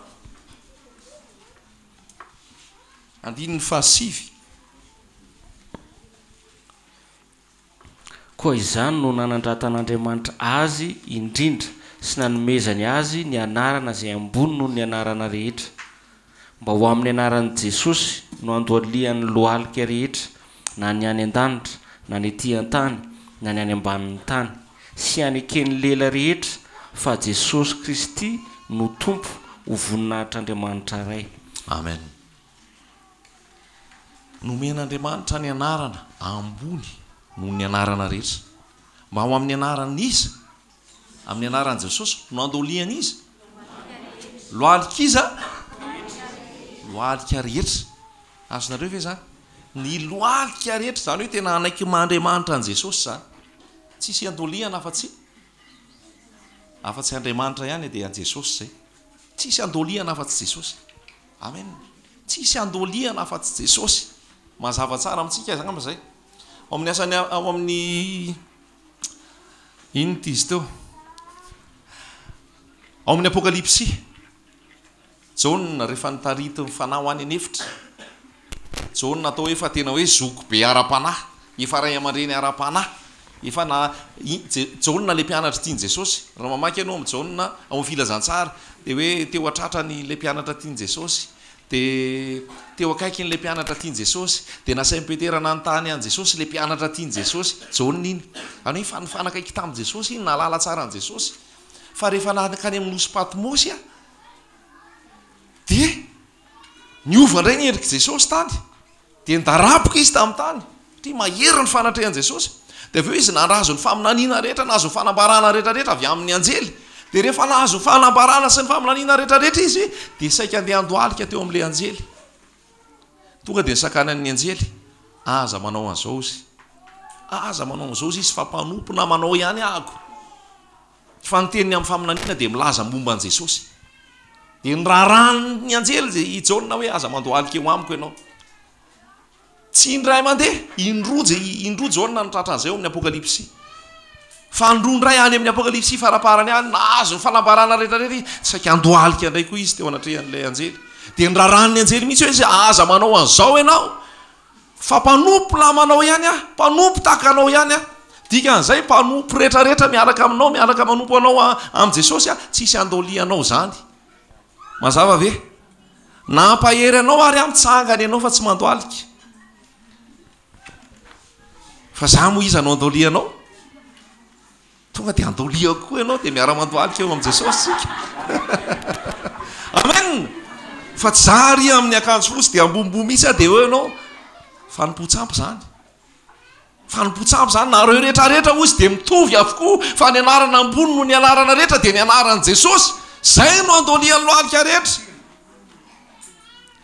andininy fahasivy. Koa izany no nanandratan'Andriamanitra Azy indrindra sy nanomezany Azy ny anarana izay ambony noho ny anarana rehetra, mba ho amin'ny anaran'i Jesosy no handohalihan'ny lohalika rehetra, na ny any an-danitra, na ny ety an-tany, na ny any ambanin'ny tany, sy haneken'ny lela rehetra fa Jesosy Kristy no Tompo ho voninahitr'Andriamanitra Ray. Amen. Nomen'Andriamanitra ny anarana ambony noho ny anarana rehetra. Mba ho amin'ny anaran'iza? Amin'ny anaran'i Jesosy no andolian'iza? Lohalik'iza? Lohalika rehetra. Azonareo ve izany? Ny lohalika rehetra, izany hoe tena hanaiky maha Andriamanitra an'i Jesosy izany. Tsisy andoliana afa-tsy afa-tsy Andriamanitra ihany dia Jesosy izay. Tsisy andoliana afa-tsy Jesosy. Amen. Tsisy andoliana afa-tsy Jesosy. Mazava tsara amintsika angamba izay. Ao amin'ny asan'ny ao amin'ny inona ity izy teo? Ao amin'ny Apokalypsy. Jaona rehefa nitaritin'ny fanahy ho any an'efitra. Jaona atao hoe efa tena hoe zoky be ara-panahy, efa ray aman-dreny ara-panahy. Efa na Jaona ilay mpianatra tian'i Jesosy. Raha mamaky ianao amin'i Jaona ao amin'ny Filazantsara dia hoe teo an-tratrany ilay mpianatra tian'i Jesosy, dia teo akaikin'ilay mpianatra tian'i Jesosy, dia nasain'i Petera nanontany an'i Jesosy ilay mpianatra tian'i Jesosy. Jaona iny. Izany hoe efa nifanakaiky tamin'i Jesosy iny, nahalala tsara an'i Jesosy. Fa rehefa nankany amin'ny nosy Patmosy dia niova indray ny endrik'i Jesosy tany. Dia nidaraboka izy tamin'ny tany, satria mahery ny fanatrehan'i Jesosy. Dia avy eo izy nandrazo ny faminaniana rehetra, nahazo ny fanambarana rehetra rehetra avy amin'ny anjely. Dia rehefa nahazo ny fanambarana sy ny faminaniana rehetra rehetra izy, dia saika handeha handohalika teo amin'ilay anjely. Tonga dia nisakanan'ny anjely, Aza manao an'izao izy. Aza manao an'izao izy fa mpanompo namanao ihany ahako. Fa ny teniny amin'ny faminaniana dia milaza momba an'i Jesosy. Dia niraharahan'ny anjely i Jaona hoe, Aza mandohalika eo amiko ianao. Tsy indray mandeha, indroa, indroa Jaona no tratran'izay ao amin'ny Apokalypsy. Fa indroa indray any amin'ny Apokalypsy faraparany any, nahazo ny fanambarana rehetra rehetra izy, saika handohalika indray koa izy teo anatrehan'ilay anjely. Dia niraharahan'ny anjely mihitsy hoe, Aza manao an'izao ianao. Fa mpanompo namanao ihany aho, mpanompo tahaka anao ihany aho. Dikan'izay, mpanompo rehetrarehetra miaraka aminao, miaraka manompo anao amin'i Jesosy aho, tsisy handolia anao izany. Mazava ve? Nampahery anao ary aho mitsangana ianao fa tsy mandohalika. Fa za moa iza no handolia anao? Tonga dia andoliako koa ianao dia miara-mandohalika eo amin'i Jesosy isika. Amen! Fa tsy za ary amin'ny akanjo fotsy dia ambonimbony mihitsy aho dia eo ianao. Fanompoan-tsampy izany. Fanompoan-tsampy izany. Nareo rehetra rehetra hozy dia mitovy avokoa fa ny anarana ambony noho ny anarana rehetra dia ny anaran'i Jesosy. Izay no andolian'ny lohalika rehetra.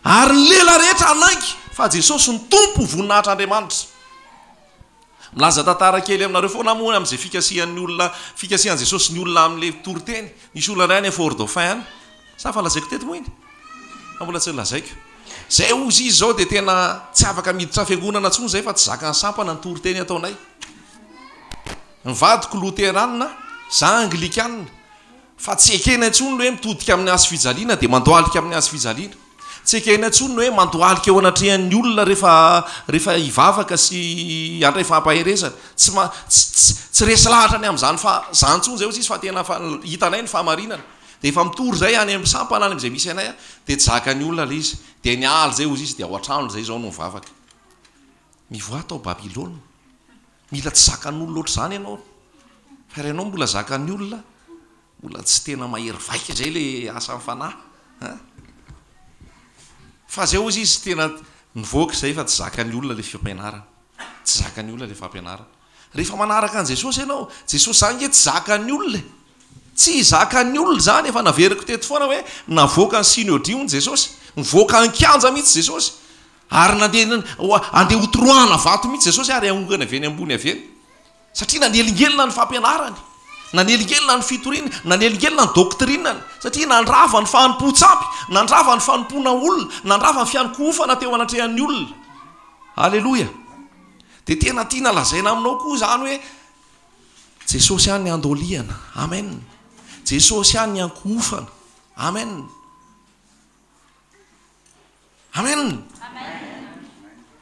Ary ny lela rehetra hanaiky fa Jesosy no Tompo voninahitr'Andriamanitra. Milaza tantara kely aminareo foana aho moa amin'izay fikasihan'ny olona, fikasihan'i Jesosy ny olona amin'ilay toriteny. Nisy olona iray any Fort Dauphin any. Sa efa lazaiko teto moa iny? Sa mbola tsy nolazaiko? Izay hozy izy izao dia tena tsy afaka miditra fiangonana intsony izay fa tsy zakan'ny sampana ny toriteny ataonay. Ny vadiko loterana, za anglikana. Fa tsy ekena intsony ny hoe mitodika amin'ny hazo fijaliana dia mandohalika amin'ny hazo fijaliana. Tsy ekena intsony ny hoe mandohalika eo anatrehan'ny olona rehefa rehefa hivavaka sy handray fampaherezana. Tsy ma tsy tsy tsy resy lahatra ny amin'izany fa izany intsony izay hozy izy fa tena fa hitanay ny fahamarinana. Dia efa mitory izay any amin'ny sampana any amin'izay misy anay dia tsy zakan'ny olona ilay izy. Dia niala izay hozy izy dia ao an-trano izay izao no mivavaka. Mivoaha tao Babylona. Mila tsy zakan'olona ohatr'izany ianao. Fa raha ianao mbola zakan'ny olona, mbola tsy tena mahery vaika izay ilay asan'ny fanahy. An! Fa izay hozy izy tena nivoaka izay fa tsy zakan'ny olona ilay fampianarana. Tsy zakan'ny olona ilay fampianarana. Rehefa manaraka an'i Jesosy ianao, Jesosy izany ange tsy zakan'ny olona e. Tsy zakan'ny olona izany, efa naveriko teto foana hoe navoakan'ny Synodrion Jesosy. Nivoaka an-kianja mihitsy Jesosy. Ary nandeha andeha hotoroahana vato mihitsy Jesosy ary hahongana avy eny ambony avy eny. Satria nanelingelina ny fampianarany, nanelingelina ny fitoriany, nanelingelina ny doctrine-ny. Satria nandrava ny fanompoan-tsampy, nandrava ny fanompoana olona, nandrava ny fiankohofana teo anatrehan'ny olona. Aleloia! Dia tena tiana lazaina aminao koa izany hoe Jesosy ihany ny andolihana. Amen! Jesosy ihany ny ankohofana. Amen! Amen!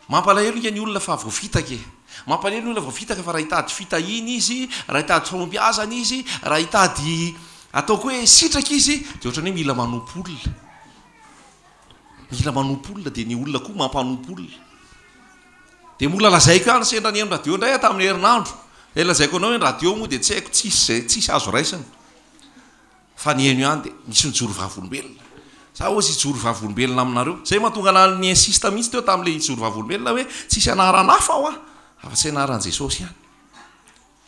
Mampalahelo inga ny olona fa voafitaka e. Mampalahelo ny olona voafitaka fa raha hitady fitahiana izy, raha hitady fahombiazana izy, raha hitady ataoko hoe sitraka izy dia ohatran'ny hoe mila manompo olona. Mila manompo olona dia ny olona koa mampanompo olona. Dia mbola lazaiko ihany sendra nihaino radio indray aho tamin'ny herinandro. Dia lazaiko anao hoe ny radio moa dia tsy haiko tsisy izay tsisy azo raisina. Fa nihaino ihany dia nisy nijoro vavolombelona. Za hozy hijoro vavolombelona aminareo. Zay mahatonga anah ni-insiste mihitsy teo tamin'ilay hijoro vavolombelona hoe tsisy anarana hafa hoa afa-tsy anaran'i Jesosy ihany.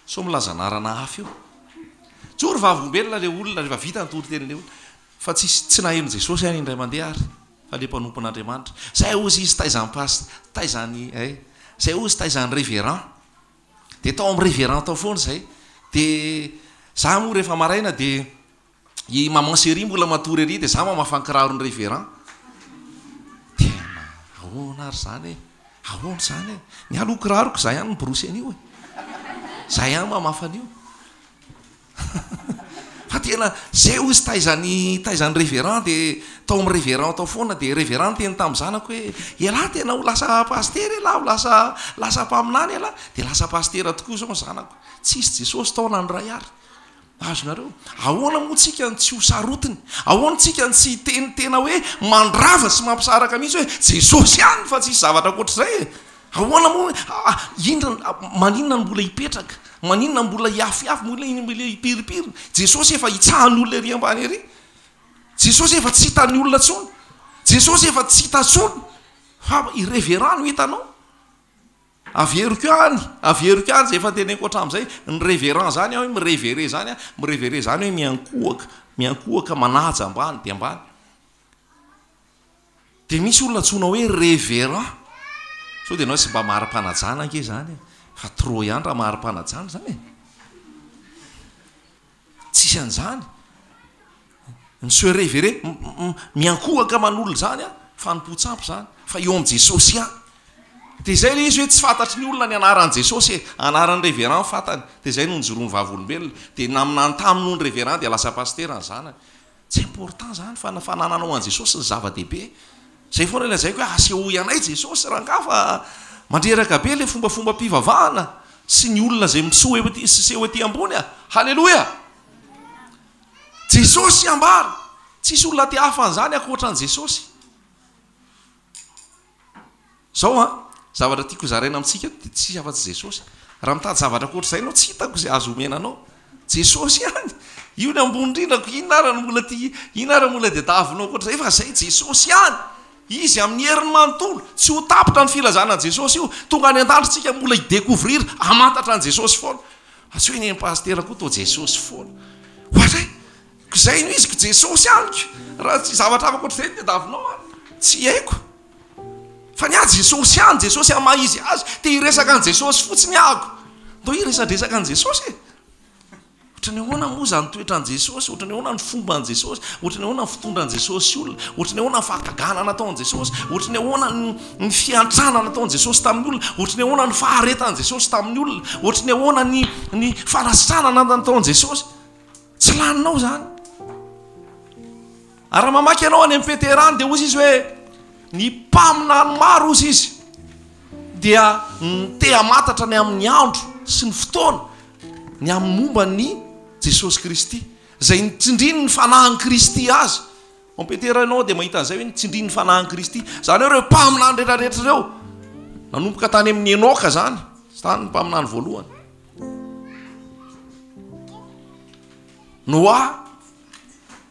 Sao milaza anarana hafa eo. Joro vavolombelona ilay olona rehefa vita ny toriten'ilay olona. Fa tsisy tsy naheno Jesosy ihany indray mandeha ary fa ilay mpanompon'Andriamanitra. Zay hozy izy taizan'ny past, taizan'ny eh, zay hozy taizan'ny révérend. Dia tao amin'ny révérend tao foana izay. Dia za moa rehefa maraina dia i maman chérie mbola matory ery dia za mamafa ny kiraron'ny révérend. Tena ahoana ary izany e? Ahoana izany e? Ny ahy aloha kiraroko za ihany miborosy an'io e. Za ihany mamafa an'io. Fa tena zay hozy taizan'ny taizan'ny révérend dia tao amin'ny révérend tao foana dia révérend niteny tamin'ny zanako hoe ialahy tena ho lasa pasitera ialahy ho lasa lasa mpaminany ialahy dia lasa pasitera tokoa izao ny zanako tsisy Jesosy tao na ny ray ary azonareo ahoana moa tsika no tsy ho sarotiny ahoana tsika no tsy hiteny tena hoe mandrava sy mampisaraka mihitsy hoe Jesosy ihany fa tsisy zavatra ankoatr'izay e Ahoana moa inona maninona no mbola hipetraka? Maninona mbola hiafiafy? Maninona mbola hipiripiry? Jesosy efa hitsahan'ny olona ery ambany ery. Jesosy efa tsy hitan'ny olona intsony. Jesosy efa tsy hita intsony. Fa i reverend no hitanao. Averiko ihany, averiko ihany izay efa noteneniko hatramin'izay. Ny reverend izany hoe mi-reverer izany, mi-reverer izany hoe miankohoka, miankohoka manaja ambany dia ambany. Dia misy olona antsoina hoe reverend. Sao dia ianao tsy mba mari-panajana ange izany e. Fa trop ihany raha mari-panajana izany e. Tsisy an'izany. Ny se reverer, miankohaka aman'olona izany an, fanompoan-tsampy izany. Fa eo amin'i Jesosy ihany. Dia izay ilay izy hoe tsy fantatry ny olona ny anaran'i Jesosy e. Anaran'ny reverend fantany. Dia izay no nijoroany vavolombelona. Dia naminany taminy hono reverend dia lasa pasitera ny zanany. Tsy important zany fa ny fanananao an'i Jesosy no zava-dehibe. Zay foana lazaiko hoe asehoy anay Jesosy rangaha fa mandreraka be le fombafombam-pivavahana sy ny olona zay miseho eo aty sy seho ety ambony a! Haleloia! Jesosy ambara! Tsisy olona te hafa an'izany ankoatra an'i Jesosy. Zao an, zavatra tiako hozaraina amintsika eto dia tsisy afa-tsy Jesosy. Raha mitady zavatra ankoatr'izay ianao, tsy hitako izay azo omena anao. Jesosy ihany. Io ny ambony indrindra ko inona ara no mbola tia, inona ara mbola diadavinao ankoatr'izay fa zay Jesosy ihany. Izy amin'ny heriny manontolo. Tsy ho tapitra ny filazana an'i Jesosy io. Tonga any an-danitra tsika mbola hi-découvrir, hamantatra an'i Jesosy foana. Fa tsy hoe ny pasitera koa toa Jesosy foana. Ohatray. Ko zay no izy ko Jesosy amiko. Raha tsy zavatra hafa ankoatr'izay no tadiavinao an, tsy haiko. Fa ny ahy Jesosy ihany, Jesosy amin'ny maha izy azy. Te hiresaka an'i Jesosy fotsiny ahako. Ndao hiresadresaka an'i Jesosy e. Ohatran'ny ahoana moa izany toetran'i Jesosy, ohatran'ny ahoana ny fomban'i Jesosy, ohatran'ny ahoana ny fitondran'i Jesosy olona, ohatran'ny ahoana ny fahagagana nataon'i Jesosy, ohatran'ny ahoana ny fiantrana nataon'i Jesosy tamin'ny olona, ohatran'ny ahoana ny faharetan'i Jesosy tamin'ny olona, ohatran'ny ahoana ny ny fanasitranana nataon'i Jesosy. Tsy laninao izany. Ary raha mamaky ianao any amin'ny Petera any dia hozy izy hoe ny mpaminany maro hozy izy dia te hamantatra ny amin'ny andro sy ny fotoana ny amin'ny momba ny Jesosy Kristy izay nitsindriny ny fanahin'i Kristy azy. Ao Petera ianao dia mahita an'izay hoe nitsindriny ny fanahin'i Kristy. Izany hoe ireo mpaminany rehetrarehetra ireo nanomboka tany amin'ny Enoka izany, izany ny mpaminany voalohany. Noa,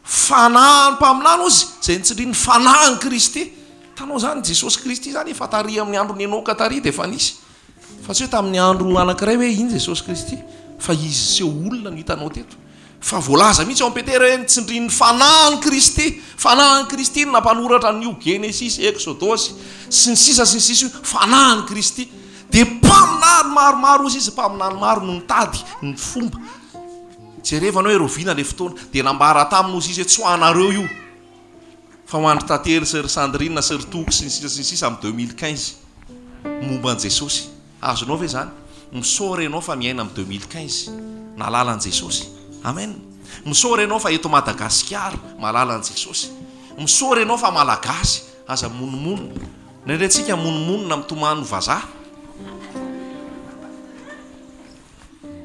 fanahin'ny mpaminany hozy, izay nitsindrin'ny fanahin'i Kristy. Hitanao izany, Jesosy Kristy izany efa tary amin'ny andron'i Enoka tary dia efa nisy. Fa tsy hoe tamin'ny andro anankiray hoe iny Jesosy Kristy, fa izy seho olona no hitanao teto. Fa voalaza mihitsy ao amin'ny Petera hoe nitsindrin'ny Fanahin'i Kristy. Fanahin'i Kristy no nampanoratra an'io Genesisy, Eksodosy, sy ny sisa sy ny sisa io. Fanahin'i Kristy. Dia mpaminany maromaro hozy izy, mpaminany maro no nitady ny fomba. Jerevana hoe rahoviana ilay fotoana. Dia nambara taminy hozy izy hoe tsy ho anareo io. Fa ho an-dry Tantely sy ry Sandrine sy ry Toky sy ny sisa sy ny sisa amin'ny 2015. Momba an'i Jesosy. Azonao ve izany? Misaora ianao fa miaina amin'ny 2015. Nahalala an'i Jesosy. Amen. Misaora ianao fa eto Madagasikara mahalala an'i Jesosy. Misaora ianao fa Malagasy. Aza mimonomonona. Indraindray tsika mimonomonona mitomany ho vazaha.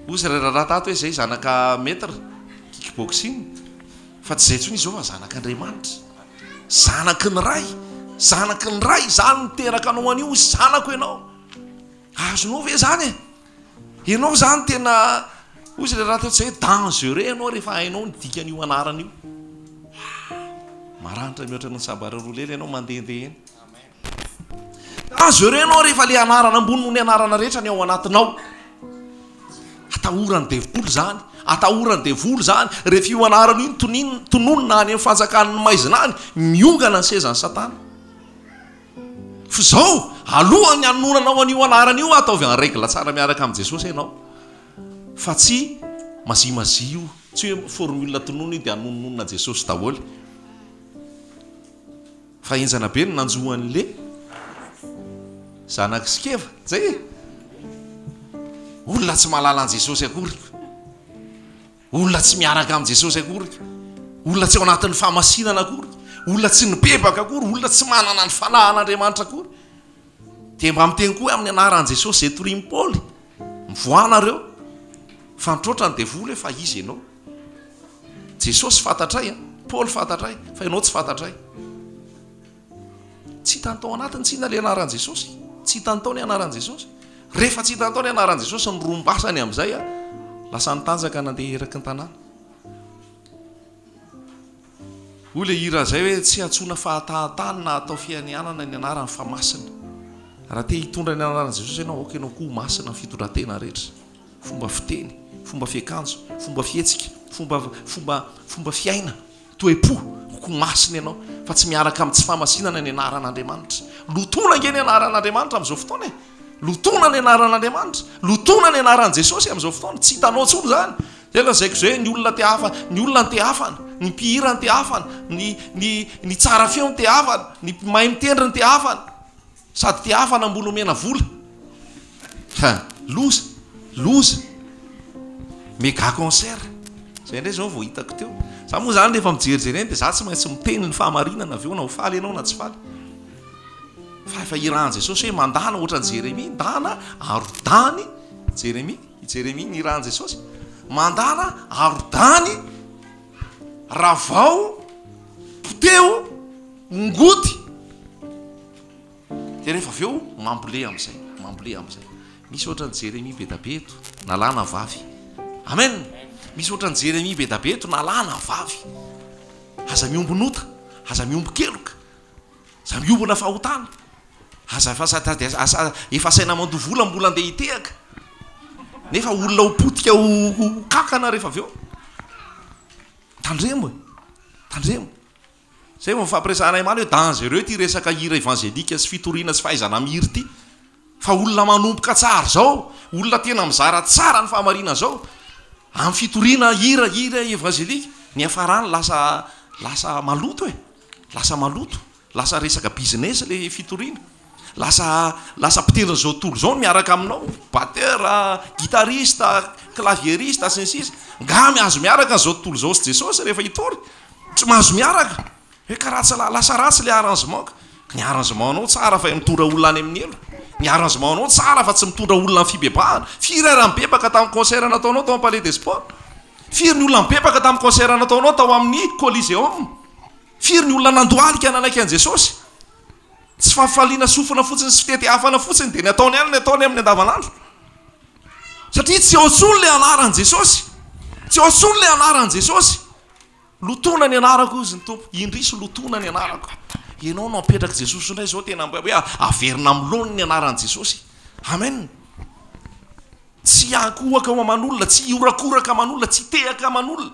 Hoy ry raharaha tato hoe zay zanaka maître kick boxing. Fa tsy izay intsony izy izao fa zanak'Andriamanitra. Zanaky ny Ray. Zanaky ny Ray. Izaho no niteraka anao anio, zanako ianao. Azonao ve izany e? Ianao izany tena, hoy izy raha teo tsy hoe dangereux ianao rehefa hainao ny dikan'io anarana io. Maranitra mihoatra noho ny sabara roa lela ianao mandehandeha eny. Dangereux ianao rehefa le anarana ambony noho ny anarana rehetra ny ao anatinao. Atahoran'ny devoly izany, atahoran'ny devoly izany. Rehefa io anarana io no tonina, tononina any amin'ny fanjakan'ny maizina any, miongana ny sezan'i Satana. Fa izao, alohan'ny hanononanao an'io anarana io, ataovy en règle tsara miaraka amin'i Jesosy ianao. Fa tsy mazimazia io, tsy hoe formule tononina io dia hanononona Jesosy daholo. Fa henjana be ny nanjo an'le zanak'i Skeva, zay e! Olona tsy mahalala an'i Jesosy akory, olona tsy miaraka amin'i Jesosy akory, olona tsy ao anatin'ny fahamasinana akory, olona tsy nibebaka akory, olona tsy manana ny fanahin'Andriamanitra akory. Dia mba miteny koa hoe amin'ny anaran'i Jesosy izay torian'i Paoly, mivoaha nareo, fa mitroatra ny devoly hoe fa iza ianao? Jesosy fantatray an, Paoly fantatray, fa ianao tsy fantatray. Tsy hitany tao anatiny tsinona ilay anaran'i Jesosy. Tsy hitany tao ny anaran'i Jesosy. Rehefa tsy hitany tao ny anaran'i Jesosy, nirombasany amin'izay an, lasa nitanjaka nandeha eraky ny tanàna. Hoy ilay hira izay hoe tsy antsoina fahatahatany na atao fianianana ny anarany fa masina. Raha te hitondra ny anaran'i Jesosy ianao, aoka ianao koa ho masina amin'ny fitondran-tena rehetra. Fomba fiteny, fomba fiakanjo, fomba fihetsika, fomba fomba fomba fiaina, toe-po, ho masina ianao fa tsy miaraka amin'ny tsy fahamasinana ny anaran'Andriamanitra. Lotoina ange ny anaran'Andriamanitra amin'izao fotoana e! Lotoina ny anaran'Andriamanitra, lotoina ny anaran'i Jesosy amin'izao fotoana, tsy hitanao intsony izany. Izay lazaiko izay hoe ny olona te hafa, ny olona ny te hafana, ny mpihira ny te hafana, ny ny ny tsara feo ny te hafana, ny mahay mitendry ny te hafana. Sady te hafana mbola omena vola. Ha! Loza! Loza! Mega concert. Zay indray zao vao hitako teo. Za moa zany rehefa mijerijery eny dia za tsy maintsy miteny ny fahamarinana avy eo na ho faly ianao na tsy faly. Fa efa irahan'i Jesosy hoe mandana ohatran'i Jeremia, ndana arodany Jeremia, i Jeremia nirahan'i Jesosy. Mandana arodany, ravao, poteho, ongoty. Dia rehefa avy eo mambolea amin'izay, mambolea amin'izay. Misy ohatran'i Jeremia be da be eto, na lahy na vavy. Amen! Misy ohatran'i Jeremia be da be eto, na lahy na vavy. Aza miombon'ota, aza miombon-keloka, aza miombona fahotana. Aza efa asa efa asaina mandoa vola mbola andeha hitehaka. Nefa olona ho potika ho ho kankana rehefa avy eo. Tandremo e! Tandremo. Zay vao nifampiresahanay omaly hoe dangereux ity resaka hira evangelika sy fitoriana sy fahaizana mihira ity. Fa olona manomboka tsara zao, olona tena mizara tsara ny fahamarinana zao, amin'ny fitoriana hira hira evangelika, ny hiafarany lasa lasa maloto e! Lasa maloto, lasa resaka business le fitoriana. Lasa lasa mpitendrin'izao tontolo izao no miaraka aminao, batteur, guitariste, clavieriste sy ny sisa. Nga mihazo miaraka an'izao tontolo izao sy Jesosy rehefa hitory? Tsy mahazo miaraka. Hoe ka ratsy lasa ratsy le arrangement ka. Ny arrangement nao tsara fa mitondra olona any amin'ny helo. Ny arrangement nao tsara fa tsy mitondra olona amin'ny fibebahana. Firy ary nibebaka tamin'ny concert nataonao tao amin'ny Palais des Sports? Firy ny olona nibebaka tamin'ny concert nataonao tao amin'ny Coliseum? Firy ny olona nandohalika nanaiky an'i Jesosy? Tsy fahafaliana sofina fotsiny sy fitetiafana fotsiny dia ny ataony ihany ny ataony amin'ny andavanandro. Satria tsy eo intsony ilay anaran'i Jesosy. Tsy eo intsony ilay anaran'i Jesosy. Lotoina ny anarako hozy ny Tompo. Indrisy lotoina ny anarako. Ianao no apetrak'i Jesosy indray izao tena hoe averina amin'ny laoniny ny anaran'i Jesosy. Amen. Tsy hiankohoka aman'olona, tsy hihorakoraka aman'olona, tsy hitehaka aman'olona.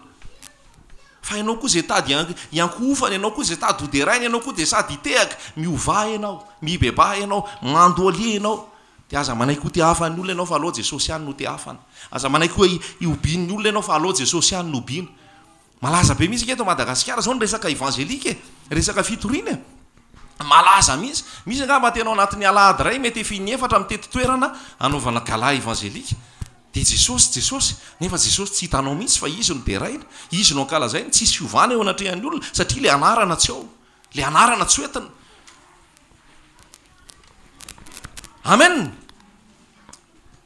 Fa ianao koa izay tady hiankohofana, ianao koa izay tady hoderaina, ianao koa dia sady hitehaka. Miovà ianao, mibebaha ianao, mandohalia ianao. Dia aza manaiky ho tehafan'ny olona ianao fa aleo Jesosy ihany no tehafana. Aza manaiky hoe hihobian'ny olona ianao fa aleo Jesosy ihany no hobiana. Malaza be mihitsy ange eto Madagasikara izao ny resaka evangelika e, resaka fitoriana e. Malaza mihitsy. Misy angamba tena ao anatin'ny alahady iray mety efa in'efatra mitety toerana hanaovana gala evangelika. Dia Jesosy, Jesosy, nefa Jesosy tsy hitanao mihitsy fa Izy no deraina, Izy no ankalazaina, tsisy fiovana eo anatrehan'ny olona satria ilay anarana tsy ao, ilay anarana tsy hoentina. Amen!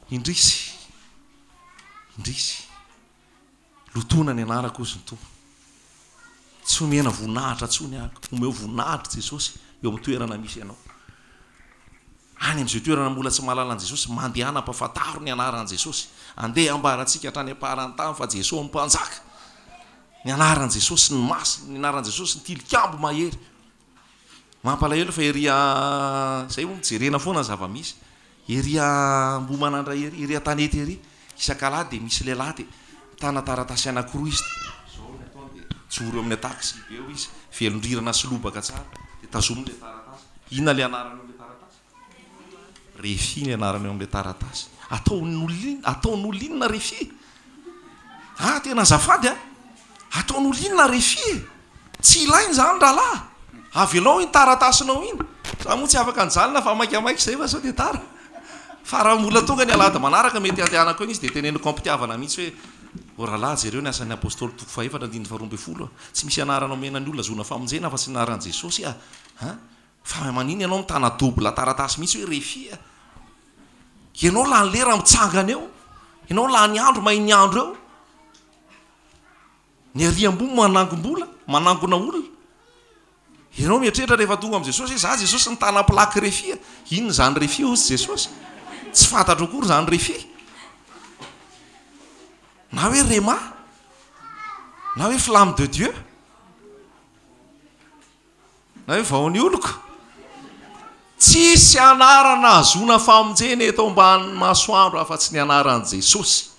Indrisy, indrisy. Lotoina ny anarako hozy ny Tompo. Tsy omena voninahitra intsony aho. Omeo voninahitra Jesosy eo amin'ny toerana misy anao. Any amin'izay toerana mbola tsy mahalala an'i Jesosy, mandehana ampafantaro ny anaran'i Jesosy. Andeha hambarantsika hatrany am-paran'ny tany fa Jesosy no Mpanjaka. Ny anaran'i Jesosy ny masina, ny anaran'i Jesosy ny tilikambo mahery. Mampalahelo fa ery a, zay hono jerena foana ny zava-misy, ery Ambohimanandra ery, ery an-tanety ery, isak'alahady dia misy lehilahy dia mitana taratasy anankiroa izy dia zao ny ataony dia mijoro eo amin'ny taxi be eo izy, velon-drirana sy lobaka tsara dia tazominy ilay taratasy, inona ilay anarana eo amin'ilay taratasy? Refi ny anarana eo amin'ilay taratasy. Ataon'olona inona, ataon'olona inona Refi? Ah, tena azafady a! Ataon'olona inona Refi e? Tsy ilaina izany rahalahy. Avelao iny taratasinao iny. Za moa tsy afaka nijanona fa maikamaika izay fa sao dia tara. Fa raha mbola tonga ny alahady manaraka mety handehanako eny izy dia teneniko am-pitiavana mihitsy hoe, O rahalahy, jereo ny Asan'ny Apostoly toko fahefatra andininy faharoambinifolo a! Tsy misy anarana omena ny olona ahazoana famonjena afa-tsy ny anaran'i Jesosy a! An! Fa maninn ianao mitana double taratasy mihitsy hoe refi a! Ianao lany lera mitsangana eo, ianao lany andro mahin'ny andro eo. Ny ary ambony manangom-bola, manangona olona. Ianao mieritreritra rehefa tonga amin'i Jesosy hoe za Jesosy nitana plaque refi a! Inona izany refi hozy Jesosy? Tsy fantatro akory izany refi. Na hoe rema, na hoe flamme de Dieu. Na hoe vao ny oloko. Tsisy anarana ahazoana famonjena eto ambanin'ny masoandro afa-tsy ny anaran'i Jesosy.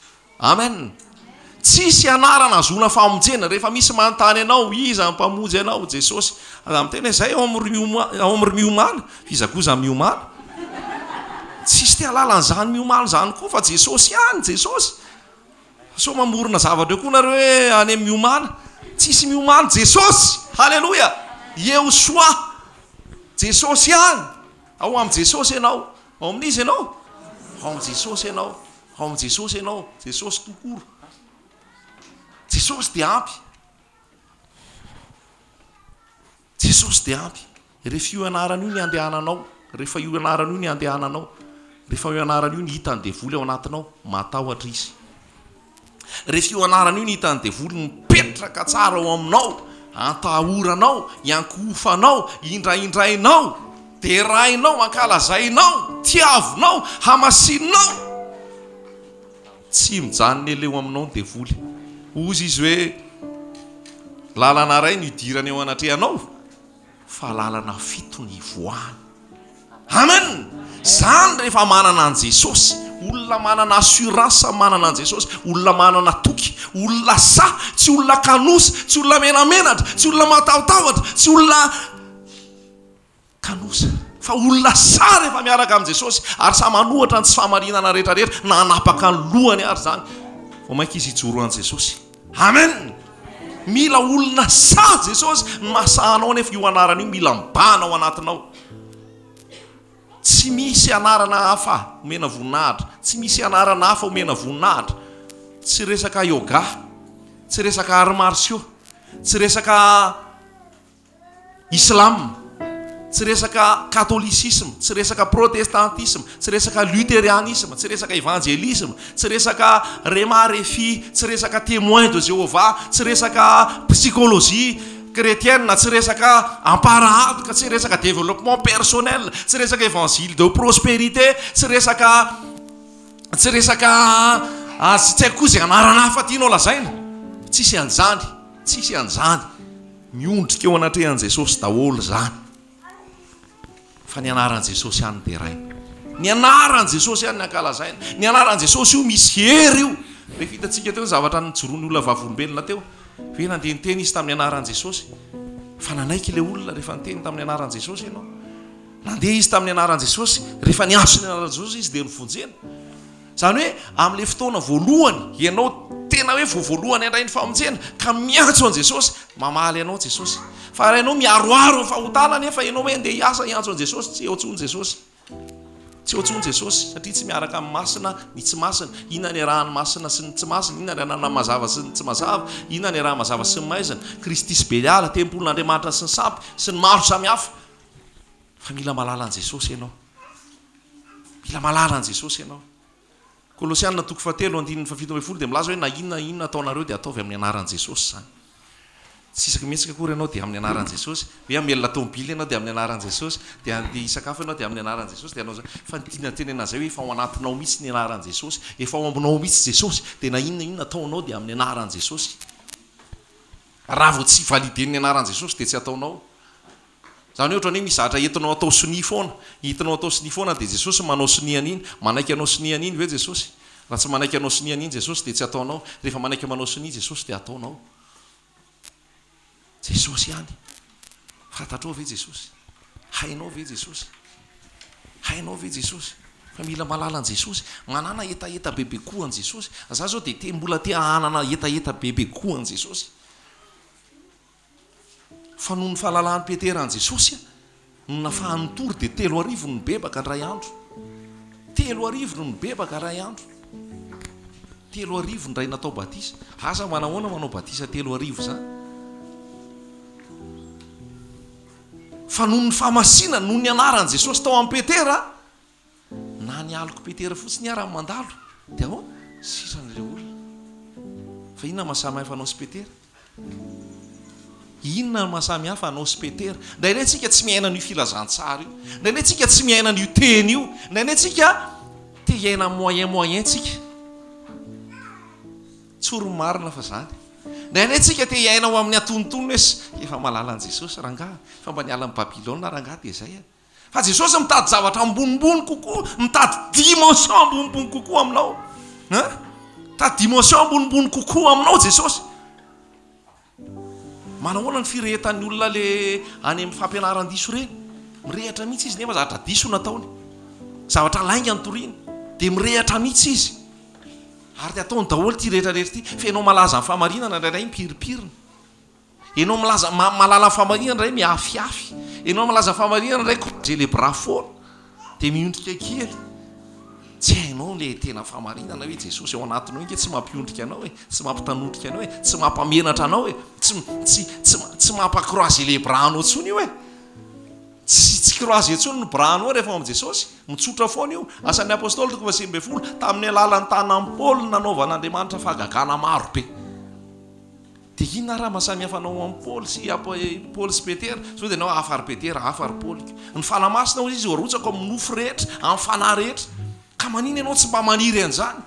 Amen. Tsisy anarana ahazoana famonjena. Rehefa misy manontany anao, iza ny mpamonjy anao? Jesosy. Aza miteny hoe zay ao amin'ny ry miomana. F'iza koa zany miomana? Tsisy te hahalala an'izany miomana izany koa fa Jesosy ihany, Jesosy. Sao mamorona zavatra eo koa nareo hoe any amin'ny miomana. Tsisy miomana, Jesosy! Haleloia! Yehosoa! Jesosy ihany! Ao amin'i Jesosy ianao. Ao amin'iza ianao? Ao amin'i Jesosy ianao. Ao amin'i Jesosy ianao. Jesosy tout court. Jesosy dia ampy. Jesosy dia ampy. Rehefa io anarana io ny andehananao, rehefa io anarana io ny andehananao, rehefa io anarana io ny hitan'ny devoly ao anatinao, matahotra izy. Rehefa io anarana io ny hitan'ny devoly mipetraka tsara ao aminao, antahoranao, iankohofanao, indraindrainao, derainao, ankalazainao, tiavinao, hamasininao. Tsy mijanona ela eo aminao ny devoly. Hozy izy hoe, Lalana iray no idirany eo anatrehanao, fa lalana fito ny ivoahany. Amen! Izany rehefa manana an'i Jesosy. Olona manana assurance manana an'i Jesosy, olona manana toky, olona sahy, tsy olona kanosa, tsy olona menamenatra, tsy olona matahotahotra, tsy olona. Kanosa. Fa olona sahy rehefa miaraka amin'i Jesosy ary sahy manohatra ny tsy fahamarinana rehetra rehetra na hanapaka ny lohany ary izany. Vao mainka izy hijoro an'i Jesosy. Amen! Mila olona sahy Jesosy. Ny mahasahy anao anefa io anarana io mila mibahana ao anatinao. Tsy misy anarana hafa omena voninahitra. Tsy misy anarana hafa omena voninahitra. Tsy resaka yoga. Tsy resaka arts martiaux. Tsy resaka Islam, tsy resaka catholicisme, tsy resaka protestantisme, tsy resaka lutherianisme, tsy resaka evanjelisme, tsy resaka rema refi, tsy resaka témoin de Jéhovah, tsy resaka psychologie chrétienne, tsy resaka ampara-antoka, tsy resaka développement personnel, tsy resaka évangile de prospérité, tsy resaka tsy resaka azy tsy haiko koa izay anarana hafa tianao lazaina. Tsisy an'izany, tsisy an'izany. Miondrika eo anatrehan'i Jesosy daholo izany. Fa ny anaran'i Jesosy ihany no deraina. Ny anaran'i Jesosy ihany no ankalazaina. Ny anaran'i Jesosy io misy hery io. Rehefa hitantsika teo ny zavatra nijoroan'ny olona vavolombelona teo. Ve nandeha niteny izy tamin'ny anaran'i Jesosy? Fa nanaiky ilay olona rehefa niteny tamin'ny anaran'i Jesosy ianao. Nandeha izy tamin'ny anaran'i Jesosy, rehefa niantso ny anaran'i Jesosy izy dia novonjena. Izany hoe amin'ilay fotoana voalohany ianao tena hoe vao voalohany handray ny famonjena ka miantso an'i Jesosy, mamaly anao Jesosy. Fa raha ianao miharoharo ny fahotana nefa ianao hoe andeha hiasa hiantso an'i Jesosy, tsy eo intsony Jesosy. Tsy eo intsony Jesosy satria tsy miaraka amin'ny masina ny tsy masina. Inona ny iarahan'ny masina sy ny tsy masina? Inona ny iarahan'ny mazava sy ny tsy mazava? Inona ny iarahan'ny mazava sy ny maizina? Kristy sy Beliala, tempolin'Andriamanitra sy ny sampy, sy ny maro samihafa. Fa mila mahalala an'i Jesosy ianao. Mila mahalala an'i Jesosy ianao. Kolosiana toko fahatelo andininy fahafito ambin'ny folo dia milaza hoe na inona na inona ataonareo dia ataovy amin'ny anaran'i Jesosy izany. Tsy isaky mihetsika akory ianao dia amin'ny anaran'i Jesosy. Hoe hamelona tomobily ianao dia amin'ny anaran'i Jesosy. Dia handeha hisakafo ianao dia amin'ny anaran'i Jesosy. Dia hanao izany. Fa ny tiana tenenina an'izay hoe efa ao anatinao mihitsy ny anaran'i Jesosy. Efa ao aminao mihitsy Jesosy. Dia na inona na inona ataonao dia amin'ny anaran'i Jesosy. Raha vao tsy valider-n'ny anaran'i Jesosy dia tsy ataonao. Izany hoe ohatran'ny hoe misy zavatra entinao atao sonia foana, entinao atao sonia foana dia Jesosy manao sonia an'iny, manaiky anao sonia an'iny ve Jesosy? Raha tsy manaiky anao sonia an'iny Jesosy dia tsy ataonao, rehefa manaiky manao sonia Jesosy dia ataonao. Jesosy ihany. Fantatrao ve Jesosy? Hainao ve Jesosy? Hainao ve Jesosy? Fa mila mahalala an'i Jesosy. Manàna hetaheta bebe koa an'i Jesosy. Za zao dia te mbola te hanana hetaheta bebe koa an'i Jesosy. Fa noho ny fahalalan'i Petera an'i Jesosy no nafahany nitory dia 3000 no nibebaka indray andro. 3000 no nibebaka iray andro. 3000 indray natao batisa. Asa manahoana manao batisa 3000 izany? Fa noho ny fahamasinany, noho ny anaran'i Jesosy tao amin'i Petera, Na ny alok'i Petera fotsiny ara mandalo dia ahoana? Sitrana ireo olona. Fa inona maha samy hafa anao sy Petera? Inona no maha samy hafa anao sy Petera? Indraindray tsika tsy miaina an'io filazantsara io. Indraindray tsika tsy miaina an'io teny io. Indraindray tsika te hiaina moyen moyen tsika. Tsory ny marina fa zany. Indraindray tsika te hiaina ho amin'ny antonontonony hoe efa mahalala an'i Jesosy rangaha, efa mba niala amin'i Babylona rangaha dia zay a. Fa Jesosy mitady zavatra ambonimbony kokoa, mitady dimension ambonimbony kokoa aminao. Hein? Mitady dimension ambonimbony kokoa aminao Jesosy. Manahoana ny firehetan'ny olona le any amin'ny fampianaran-diso ireny? Mirehatra mihitsy izy nefa zavatra diso nataony. Zavatra lainga ny toriny. Dia mirehatra mihitsy izy. Ary dia ataony daholo ity rehetra rehetra ity. Fa ianao malaza ny fahamarinana indraindray mipirimpirina. Enao milaza mahalala ny fahamarinana indray miafiafy. Enao milaza fahamarinana indray croiser les bras foana. Dia miondrika kely. Tsy hainao le tena fahamarinana hoe Jesosy ao anatinao inge tsy mampiondrika anao e, tsy mampitanondrika anao e, tsy mampamenatra anao e, tsy tsy tsy tsy mampa croiser les bras anao intsony io e. Tsy tsy croiser intsony ny bras anao rehefa ao amin'i Jesosy. Mitsotra foana io. Asan'ny Apostoly toko faha-19, tamin'ny alalan'ny tanan'i Paoly nanaovan'Andriamanitra fahagagana maro be. Dia inona ary maha samy hafa anao amin'i Paoly sy Paoly sy Petera? Sao dia ianao hafa ry Petera, hafa ry Paoly. Ny Fanahy Masina hoy izy arotsako amin'ny nofo rehetra, amin'ny fanahy rehetra. Ka maninona ianao tsy mba maniry an'izany?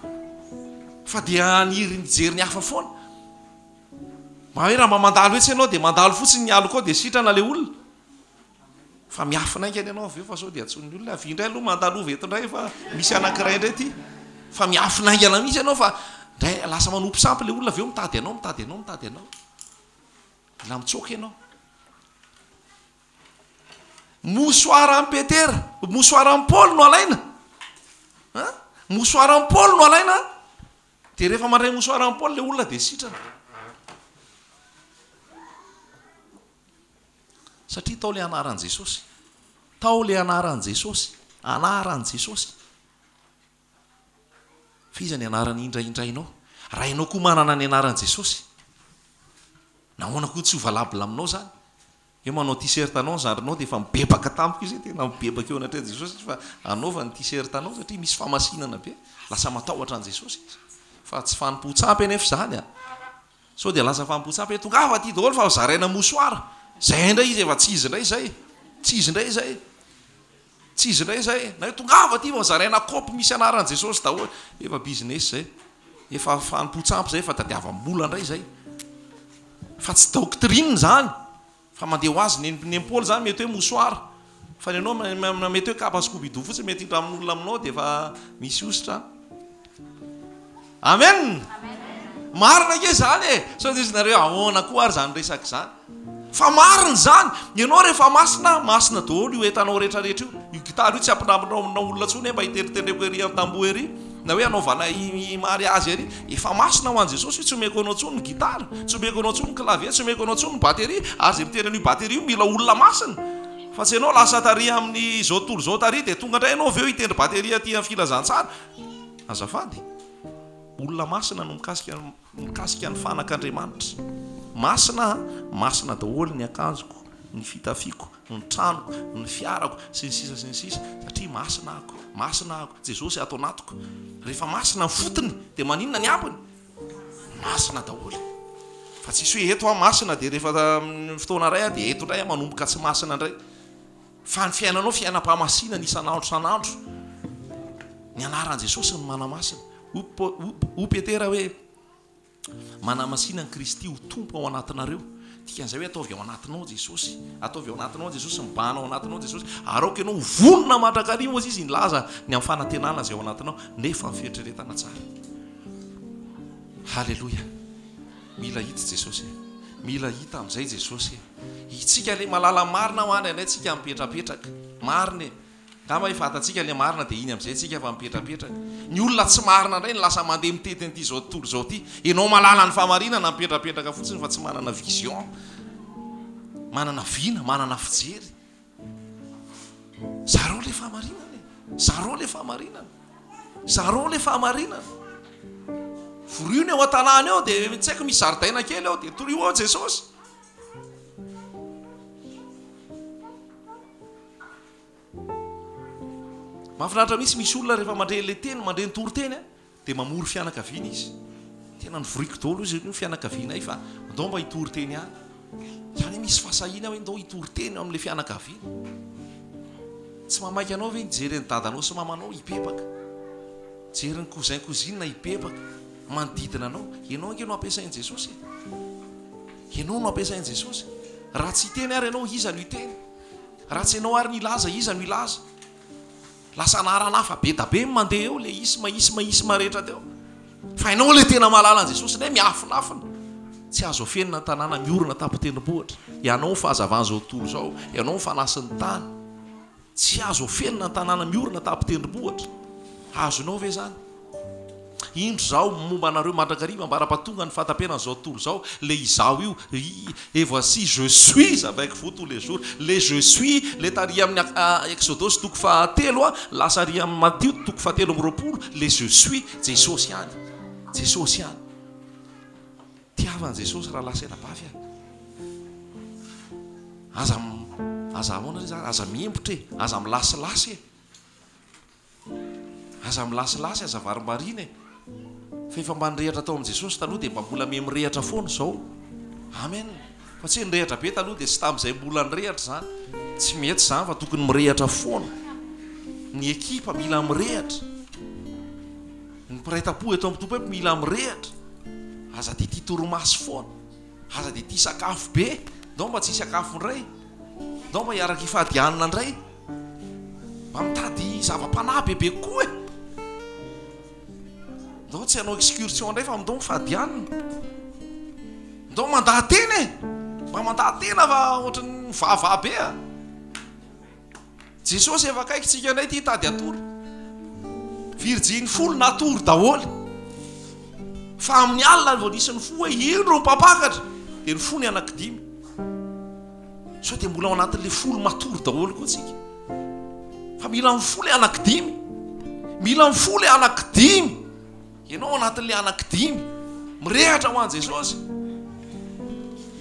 Fa dia haniry mijery ny hafa foana. Mba hoe raha mba mandalo etsy ianao dia mandalo fotsiny ny aloka ao dia sitrana ilay olona. Fa miafina haingana ianao avy eo fa sao dia antsoin'ny olona, avia indray aloha mandalova eto indray fa misy anankiray indray ity. Fa miafina haingana mihitsy ianao fa indray lasa manompo sampy ilay olona avy eo mitady anao, mitady anao, mitady anao. Mila mitsoaka ianao. Mouchoir an'i Petera, mouchoir an'i Paoly no alaina. Hein? Mouchoir an'i Paoly no alaina. Dia rehefa mandray mouchoir an'i Paoly ilay olona dia sitrana. Satria tao ilay anaran'i Jesosy. Tao ilay anaran'i Jesosy. Anaran'i Jesosy. Fa iza ny anarany indraindrainao? Raha ianao koa manana ny anaran'i Jesosy, nahoana koa tsy ho valable aminao izany? Hoe manao t-shirt anao ny zandrinao dia efa mibebaka tampoka izy, tena mibebaka eo anatrehan'i Jesosy izy fa anaovany ny t-shirt anao satria misy fahamasinana be. Lasa matahotra an'i Jesosy izy. Fa tsy fanompoan-tsampy anefa izany an. Sao dia lasa fahampoan-tsampy hoe tongava aty daholo fa zaraina mouchoir. Zay indray izy efa tsy izy indray izay. Tsy izy indray izay. Tsy izy indray izay. Na hoe tongava aty fa zaraina kaopy misy anaran'i Jesosy daholo. Efa business izay. Efa fahampoan-tsampy izay, efa tadiavam-bola indray izay. Fa tsy doctrine izany. Fa mandeha ho azy, ny ny Paoly izany mety hoe mouchoir. Fa ny anao mety hoe kapa scoubidou fotsiny mety hindramin'olona aminao dia efa misy hosotra. Amen! Marina ange izany e! Sao dia izy nareo ahoana koa ary izany resaka izany? Fa marina izany! Ianao rehefa masina, masina daholo io entanao rehetra rehetra io. Io gitara io tsy ampindraminao amina olona intsony hoe mba hiteritereko ery an-tamboho ery, na hoe hanaovana mariazy ery. Efa masina ho an'i Jesosy io, tsy omeko anao intsony ny gitara, tsy omeko anao intsony ny clavier, tsy omeko anao intsony ny batterie, ary izay mitendry an'io batterie io mila olona masina. Fa tsy ianao lasa tary amin'ny izao tontolo izao tary dia tonga indray ianao avy eo hitendry batterie aty amin'ny filazantsara. Azafady. Olona masina no mikasika mikasika ny fanak'Andriamanitra. Masina an, masina daholo ny akanjoko, ny fitafiako, ny tranoko, ny fiarako, sy ny sisa sy ny sisa, satria masina ako, masina ako, Jesosy ato anatiko. Rehefa masina ny fotony dia maninona ny ambiny? Masina daholo. Fa tsisy hoe eto aho masina dia rehefa amin'ny fotoana iray aho dia eto indray aho manomboka tsy masina indray. Fa ny fiainanao fiainam-pahamasinana isan'andro isan'andro. Ny anaran'i Jesosy no manamasina. Hoy Petera hoe, Manamasina an'i Kristy ho Tompo ao anatinareo. Dikan'izay hoe ataovy ao anatinao Jesosy. Ataovy ao anatinao Jesosy, mibahana ao anatinao Jesosy. Ary aoka ianao ho vonona mandrakariva, hoy izy, nilaza ny amin'ny fanantenana izay ao anatinao, nefa ny fieritreretana tsara. Haleloia. Mila hita Jesosy e. Mila hita amin'izay Jesosy e. Itsika le malala marina hoa indraindray tsika mipetrapetraka. Marina e. Angamba efa fantatsika le marina dia iny amin'izay tsika fa mipetrapetraka. Ny olona tsy marina indray no lasa mandeha mitety an'ity izao tontolo izao ity. Ianao malala ny fahamarinana mipetrapetraka fotsiny fa tsy manana vision. Manana vina, manana fijery. Zarao le fahamarinana e. Zarao le fahamarinana. Zarao le fahamarinana. Vorio ny ao an-tanàna eo dia tsy haiko misy zaridaina kely ao dia torio ao Jesosy. Mahafinaritra mihitsy misy olona rehefa mandre ilay teny, mandre ny toriteny a, dia mamory fianakaviana izy. Tena novoriko daholo izy ny fianakavianay fa ndao mba hitory teny any. Izany hoe misy fahasahiana hoe ndao hitory teny amin'ilay fianakaviana. Tsy mamaika anao ve nijery an'i dadanao sy mamanao hibebaka? Jery ny cousin cousine hibebaka manodidina anao. Ianao ange no ampiasain'i Jesosy e. Ianao no ampiasain'i Jesosy. Raha tsy hiteny ary ianao, iza no hiteny? Raha tsy ianao ary no hilaza, iza no hilaza? Lasa anarana hafa be da be no mandeha eo, le isma, isma, isma rehetra teo. Fa ianao le tena mahalala an'i Jesosy indray miafinafina. Tsy azo afenina ny tanàna miorina tampon-tendrombohitra. Ianao ny fahazavan'izao tontolo izao, ianao ny fanasin'ny tany. Tsy azo afenina ny tanàna miorina tampon-tendrombohitra. Azonao ve izany? Indro izaho momba anareo mandrakariva ambara-pahatonga ny fahataperan'izao tontolo izao, le izaho io, et voici je suis avec vous tous les jours, le je suis le tary amin'ny Exodosy toko fahatelo a, lasa ary amin'ny Matio toko fahatelo 23, le je suis, Jesosy ihany, Jesosy ihany. Tiava an'i Jesosy rahalahy sy anabavy a. Aza, aza ahoana re zany, aza miembotra e, aza milasilasy e. Aza milasilasy, aza varimbariana e! Fa efa mba nirehatra tao amin'i Jesosy taloha dia mba mbola miha mirehatra foana izao. Amen! Fa tsy hoe nirehatra be taloha dia tsy tamin'izay mbola nirehatra izany. Tsy mety izany fa tokony mirehatra foana. Ny ekipa mila mirehatra. Ny mpiray tampo eto amin'ny Tompo eto mila mirehatra. Aza dia tia torimaso foana. Aza dia tia sakafo be. Ndao mba tsy hisakafo indray. Ndao mba hiaraka hifady hanina indray. Mba mitady zava-panahy bebe kokoa e! Ndao tsy hanao excursion indray fa ndao mifady hanina. Ndao mandaha-tena e! Mba mandaha-tena fa ohatran'ny mivavaha be a! Jesosy efa akaiky tsika indray ity hitady hatory. Virjiny folo natory daholo. Fa amin'ny alina vao nisy nifoha hoe indro ny mpampakatra dia nifoha ny anankidimy. Sao dia mbola ao anatin'ilay folo matory daholo koa tsika. Fa mila mifoha ilay anankidimy. Mila mifoha ilay anankidimy. Ianao ao anatin'ilay anankidimy. Mirehatra ho an'i Jesosy.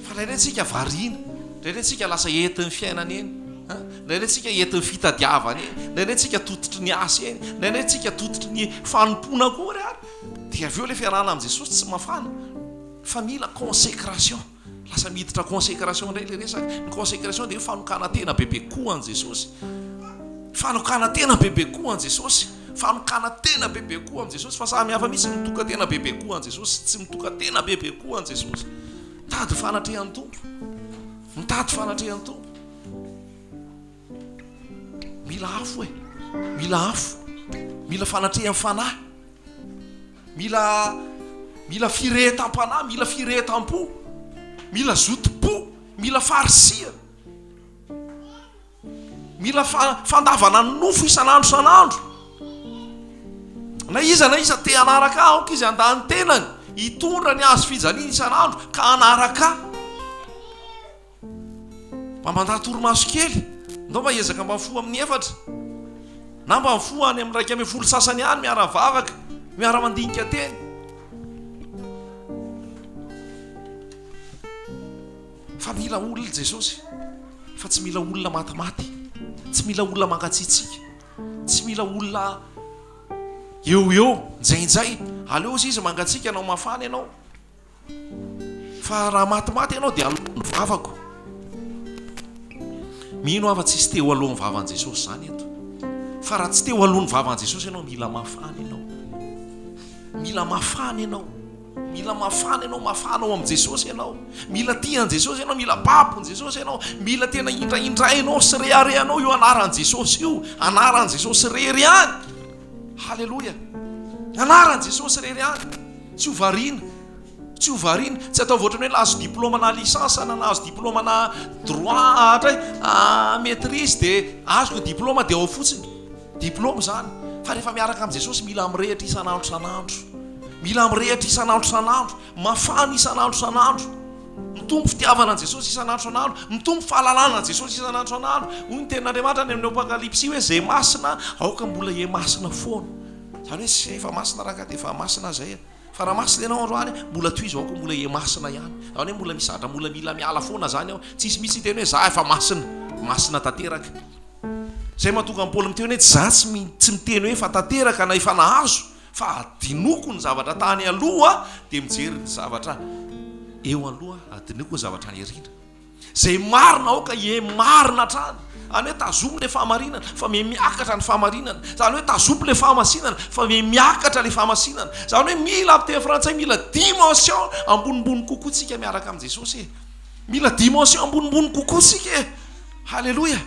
Fa indraindray tsika variana. Indraindray tsika lasa entin'ny fiainana eny. Indraindray tsika entin'ny fitadiavana eny. Indraindray tsika tototry ny asa eny. Indraindray tsika tototry ny fanompoana koa ary ary. Dia avy eo ilay fiarahana amin'i Jesosy tsy mafana. Fa mila consécration. Lasa miditra consécration indray ilay resaka. Ny consécration dia hoe fanokanan-tena bebe kokoa an'i Jesosy. Fanokanan-tena bebe kokoa an'i Jesosy. Fanokanan-tena bebe kokoa amin'i Jesosy. Fa samy hafa mihitsy ny mitoka-tena bebe kokoa an'i Jesosy sy tsy mitoka-tena bebe kokoa an'i Jesosy. Mitady fanatrehan'ny Tompo. Mitady fanatrehan'ny Tompo. Mila afo e. Mila afo. Mila fanatrehan'ny Fanahy. Mila. Mila firehetam-panahy, mila firehetam-po, mila zotom-po, mila faharisihana. Mila fandavana ny nofo isan'andro isan'andro. Na iza na iza te hanaraka ahy, aoka izy handà ny tenany, hitondra ny hazo fijaliana isan'andro ka hanaraka ahy. Mba mandà torimaso kely, ndao mba hiezaka mba mifoha amin'ny efatra, na mba mifoha any amin'ny 11 sasany any miara-mivavaka, miara-mandinika teny. Fa mila olona Jesosy fa tsy mila olona matimaty, tsy mila olona mangatsiatsiaka, tsy mila olona eo eo njainjay. Aleo ozy izy mangatsiaka anao mafana ianao. Fa raha matimaty ianao dia aloha ny vavako. Mino aho fa tsisy te ho alohan'ny vavan'i Jesosy izany eto. Fa raha tsy te ho alohan'ny vavan'i Jesosy ianao, mila mafana ianao. Mila mafana ianao. Mila mafana ianao, mafana ao amin'i Jesosy ianao. Mila tia an'i Jesosy ianao, mila babon'i Jesosy ianao. Mila tena indraindrainao sy reharehanao io anaran'i Jesosy io. Anaran'i Jesosy irery ihany. Haleloia. Anaran'i Jesosy irery ihany. Tsy ho variana. Tsy ho variana. Tsy ataovy ohatran'ny hoe nahazo diplôme na licence na nahazo diplôme na droit ohatra hoe maîtrise dia azoko diplôme dia ao fotsiny. Diplôme izany. Fa rehefa miaraka amin'i Jesosy mila mirehitra isan'andro isan'andro. Mila mirehitra isan'andro isan'andro. Mafana isan'andro isan'andro. Mitombo fitiavana an'i Jesosy isan'andro isan'andro. Mitombo fahalalana an'i Jesosy isan'andro isan'andro. Hoy ny tenin'Andriamanitra any amin'ny Apokalypsy hoe izay masina aoka mbola hihamasina foana. Izany hoe tsy efa masina rangahy dia efa masina izay e. Fa raha masina ianao androany, mbola tohizo aoka mbola hihamasina ihany. Izany hoe mbola misy zavatra mbola mila miala foana izany ao. Tsisy mihitsy hiteny hoe za efa masina. Masina tanteraka. Izay mahatonga an'i Paoly miteny hoe tsy za tsy miteny hoe efa tanteraka na efa nahazo fa adinoko ny zavatra tany aloha dia mijery ny zavatra eo aloha, adinoko ny zavatra any aoriana. Izay marina aoka hie marina hatrany. Izany hoe tazomy ilay fahamarinana fa miha miakatra ny fahamarinana. Izany hoe tazomy ilay fahamasinana fa miha miakatra ilay fahamasinana. Izany hoe mila amin'ny teny frantsay mila dimension ambonimbony kokoa tsika miaraka amin'i Jesosy e. Mila dimension ambonimbony kokoa tsika e. Haleloia.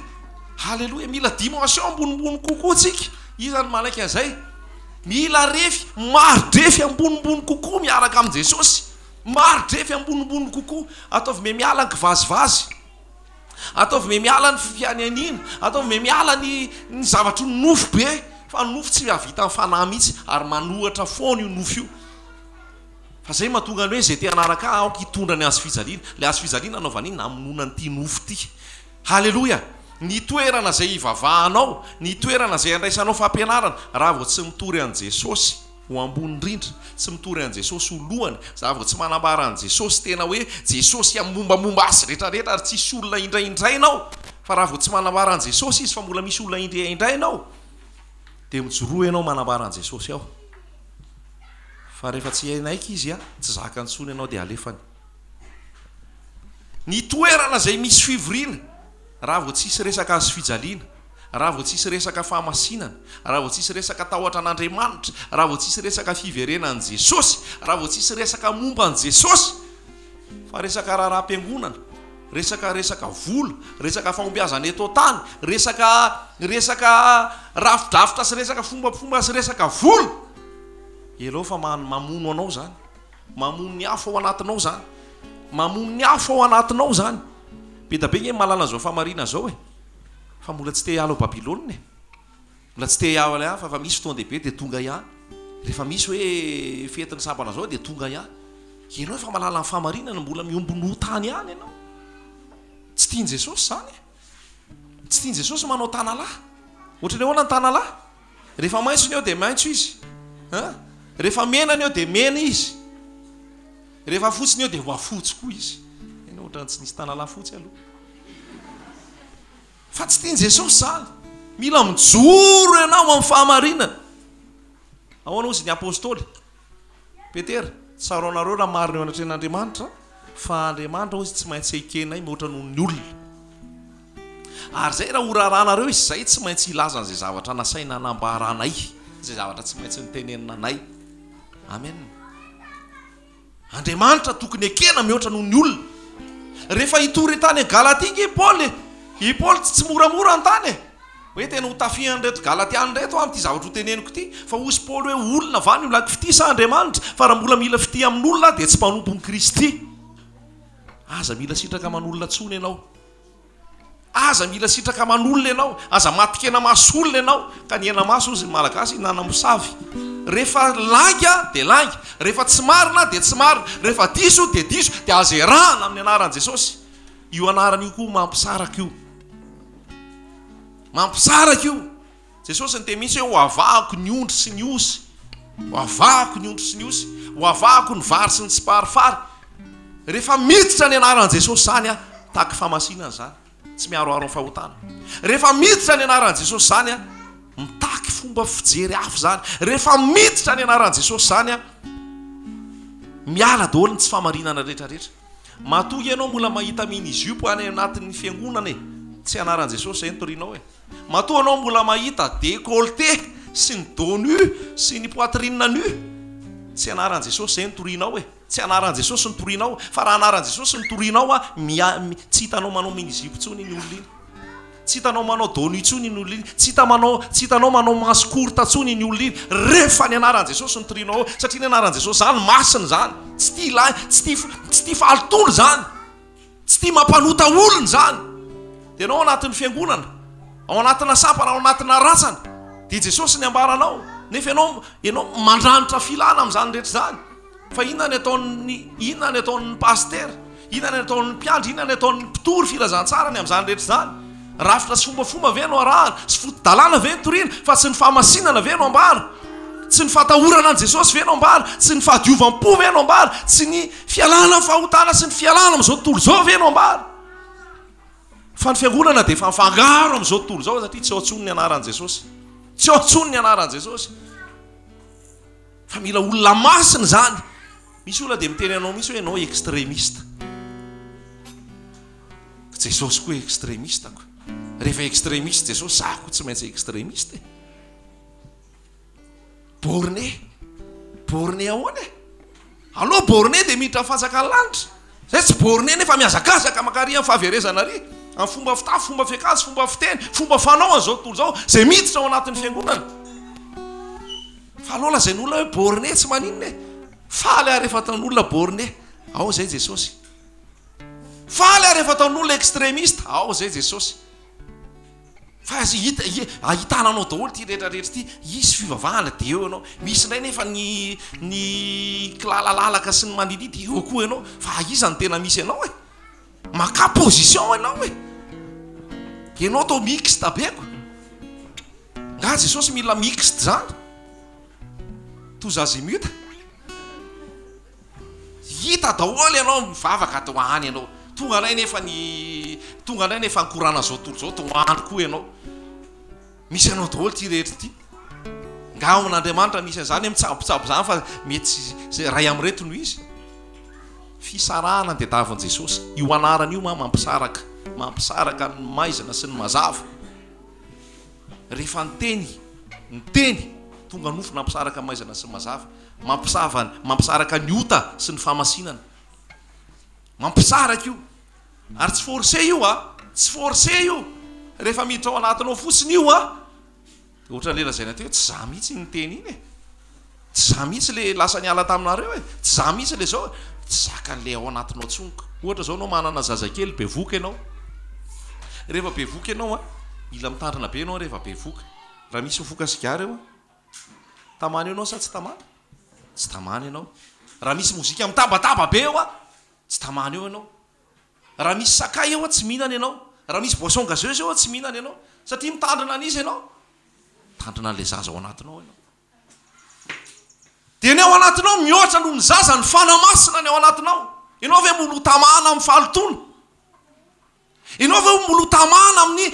Haleloia. Mila dimension ambonimbony kokoa tsika. Iza no manaiky an'izay? Mila refy, mari-drefy ambonimbony kokoa miaraka amin'i Jesosy. Mari-drefy ambonimbony kokoa. Ataovy me miala ny kivazivazy. Ataovy me miala ny fianianiana. Ataovy me miala ny ny zavatry ny nofo be. Fa ny nofo tsy hahavita ny fanahy mihitsy ary manohatra foana io nofo io. Fa zay mahatonga ny hoe izay te hanaraka ahy aoka hitondra ny hazo fijaliana. Ilay hazo fijaliana anaovana inona? Hamonoana an'ity nofo ity. Haleloia! Ny toerana izay hivavahanao, ny toerana izay handraisanao fampianarana, raha vao tsy mitory an'i Jesosy ho ambony indrindra, tsy mitory an'i Jesosy ho lohany, raha vao tsy manambara an'i Jesosy tena hoe Jesosy amin'ny mombamomba azy rehetrarehetra ary tsisy olona indraindraina ao, fa raha vao tsy manambara an'i Jesosy izy fa mbola misy olona indraindraina ao, dia mijoroa ianao manambara an'i Jesosy ao. Fa rehefa tsy hanaiky izy, tsy zakany intsony ianao dia alefany. Ny toerana izay misy fivoriana, raha vao tsisy resaka hazo fijaliana, raha vao tsisy resaka fahamasinana, raha vao tsisy resaka tahotra an'Andriamanitra, raha vao tsisy resaka fiverenan'i Jesosy, raha vao tsisy resaka momba an'i Jesosy, fa resaka raharaham-piangonana, resaka resaka vola, resaka fahombiazana eto an-tany, resaka resaka rafidrafitra sy resaka fombafomba sy resaka vola, elao fa mamono anao izany. Mamono ny afo ao anatinao zany. Mamono ny afo ao anatinao zany. Be da be nge mahalala an'izao fahamarinana izao e. Fa mbola tsy te hiala ao Babylona e. Mbola tsy te hiala ihany fa efa misy fotoan-dehibe dia tonga ihany. Rehefa misy hoe fetin'ny sampana izao dia tonga ihany. Ianao efa mahalala ny fahamarinana mbola miombon'ota any ihany ianao. Tsy tian'i Jesosy izany e. Tsy tian'i Jesosy manao tanalahy. Ohatran'ny ahoana ny tanalahy? Rehefa maitso ny eo dia maitso izy. Hein? Rehefa mena ny eo dia mena izy. Rehefa fotsy ny eo dia voafotsy koa izy. Eny ohatran'ny tsy nisy tanalahy fotsy aloha. Fa tsy tian'i Jesosy izany. Mila mijoro ianao amin'ny fahamarinana. Ahoana hozy ny apostoly? Petera, Tsaroanareo raha marina eo anatrehan'Andriamanitra fa Andriamanitra hozy tsy maintsy ekenay mihoatra noho ny olona. Ary izay raha horaranareo izy izay tsy maintsy hilaza an'izay zavatra nasaina nambaranay, izay zavatra tsy maintsy notenenina anay. Amen. Andriamanitra tokony ekena mihoatra noho ny olona. Rehefa hitory tany Galatia nge i Paoly e, i Paoly tsy moramora ny tany e. Hoe tena ho tafihan'ireto Galatiana ireto aho amin'ity zavatra hoteneniko ity, fa hozy Paoly hoe olona va ny olako fitia sa Andriamanitra? Fa raha mbola mila fitia amin'olona aho dia tsy mpanompon'i Kristy. Aza mila sitraka aman'olona intsony ianao. Aza mila sitraka aman'olona ianao, aza matin-kenamaso olona ianao, ka ny henamaso hozy ny Malagasy hihinana mosavy. Rehefa lainga dia lainga, rehefa tsy marina dia tsy marina, rehefa diso dia diso, dia aza erahana amin'ny anaran'i Jesosy. Io anarana io koa mampisaraka io. Mampisaraka io. Jesosy niteny mihitsy hoe ho avahako ny ondry sy ny osy. Ho avahako ny ondry sy ny osy. Ho avahako ny vary sy ny tsiparifary. Rehefa miditra ny anaran'i Jesosy izany, tahaky famasinana izany. Tsy miharoharo amin'ny fahotana. Rehefa miditra ny anaran'i Jesosy izany, mitaky fomba fijery hafa izany. Rehefa miditra ny anaran'i Jesosy izany, miala daholo ny tsy famarinana rehetra rehetra. Matoa ianao mbola mahita mini jupe any anatin'ny fiangonana e, tsy anaran'i Jesosy izay no torianao e. Matoa anao mbola mahita décolleté sy ny dos nu sy ny poitrine nu, tsy anaran'i Jesosy izay no torianao e. Tsy anaran'i Jesosy no torianao, fa raha anaran'i Jesosy no torianao a, mia, tsy hitanao manao mini jupe intsony iny olona iny. Tsy hitanao manao dos nu intsony iny olona iny. Tsy hita manao, tsy hitanao manao manche courte intsony iny olona iny. Rehefa ny anaran'i Jesosy no torianao ao, satria ny anaran'i Jesosy izany masina izany. Tsy tia lahy, tsy tia, tsy tia fahalotoana izany. Tsy tia mampanota olona izany. Dia ianao ao anatin'ny fiangonana, ao anatina sampana, ao anatina rantsana, dia Jesosy ny ambaranao, nefa ianao, ianao mandranitra filana amin'izany rehetra izany. Fa inona ny ataon'ny, inona ny ataon'ny pasitera? Inona ny ataon'ny mpiandry? Inona ny ataon'ny mpitory filazantsara ny amin'izany rehetra izany? Rafitra sy fombafomba ve no arahana? Sy foto-dalàna ve no toriana? Fa tsy ny fahamasinana ve no ambara? Tsy ny fatahorana an'i Jesosy ve no ambara? Tsy ny fahadiovam-po ve no ambara? Tsy ny fialana amin'ny fahotana sy ny fialana amin'izao tontolo izao ve no ambara? Fa ny fiangonana dia efa mifangaro amin'izao tontolo izao satria tsy ao intsony ny anaran'i Jesosy. Tsy ao intsony ny anaran'i Jesosy. Fa mila olona masina izany. Misy olona dia miteny anao mihitsy hoe ianao extremiste. Jesosy koa extremiste ko. Rehefa extremiste Jesosy, za koa tsy maintsy extremiste e. Borné. Borné ahoana e? Aleo borné dia miditra amin'ny fanjakan'ny lanitra. Zay tsy borné nefa mihazakazaka mankary amin'ny fahaverezana ary. Amin'ny fomba fitafy, fomba fiakanjo, fomba fiteny, fomba fanao an'izao tontolo izao, izay miditra ao anatin'ny fiangonana. Fa aleo lazain'olona hoe borné tsy maninona e. Faly aho rehefa ataon'olona borné. Ao izay Jesosy. Faly aho rehefa ataon'olona extremiste. Ao izay Jesosy. Fa aza hita, ahitana anao daholo ity rehetra rehetra ity. Hisy fivavahana dia eo ianao. Misy indray nefa ny ny kilalalalaka sy ny mandidihy dia eo koa ianao. Fa aiza no tena misy anao e? Makà position ianao e. Ianao atao mixte be ko. Nga Jesosy mila mixte zany? Tous azimuts. Hita daholo ianao mivavaka ato any ianao. Tonga indray nefa ny tonga indray nefa ny korana zao tontolo zao tonga any koa ianao. Misy anao daholo ity rehetra ity. Nga ao amin'Andriamanitra misy an'izany hoe mitsabotsabo izany fa mety izay ray amin'ireto no izy. Fisarahana ny tediavin'i Jesosy. Io anarana io ma mampisaraka, mampisaraka ny maizina sy ny mazava. Rehefa niteny, niteny, tonga nofo nampisaraka ny maizina sy ny mazava. Mampisava, mampisaraka ny ota sy ny fahamasinana. Mampisaraka io. Ary tsy forcé io a! Tsy forcé io. Rehefa miditra ao anatinao fotsiny io a! Dia ohatran'ilay lazaina teo hoe tsy za mihitsy iny niteny iny e! Tsy za mihitsy ilay lasa niala taminareo e! Tsy za mihitsy ilay zao e! Tsy zakan'ilay ao anatinao intsony ka. Ohatra izao ianao manana zazakely bevohoka ianao. Rehefa bevohoka ianao a, mila mitandrina be ianao rehefa bevohoka. Raha misy mifoka sigara eo a, Tamana eo ianao sa tsy tamana? Tsy tamana ianao. Raha misy mozika mitabataba be eo a, tsy tamana eo ianao. Raha misy sakay eo a, tsy mihinana ianao. Raha misy boisson gazeuse eo a, tsy mihinana ianao. Satria mitandrina an'iza ianao? Mitandrina an'ilay zaza ao anatinao ianao. Dia ny ao anatinao mihoatra noho ny zaza ny fanahy masina ny ao anatinao. Ianao ve mbola ho tamana amin'ny fahalotoana? Ianao ve mbola ho tamana amin'ny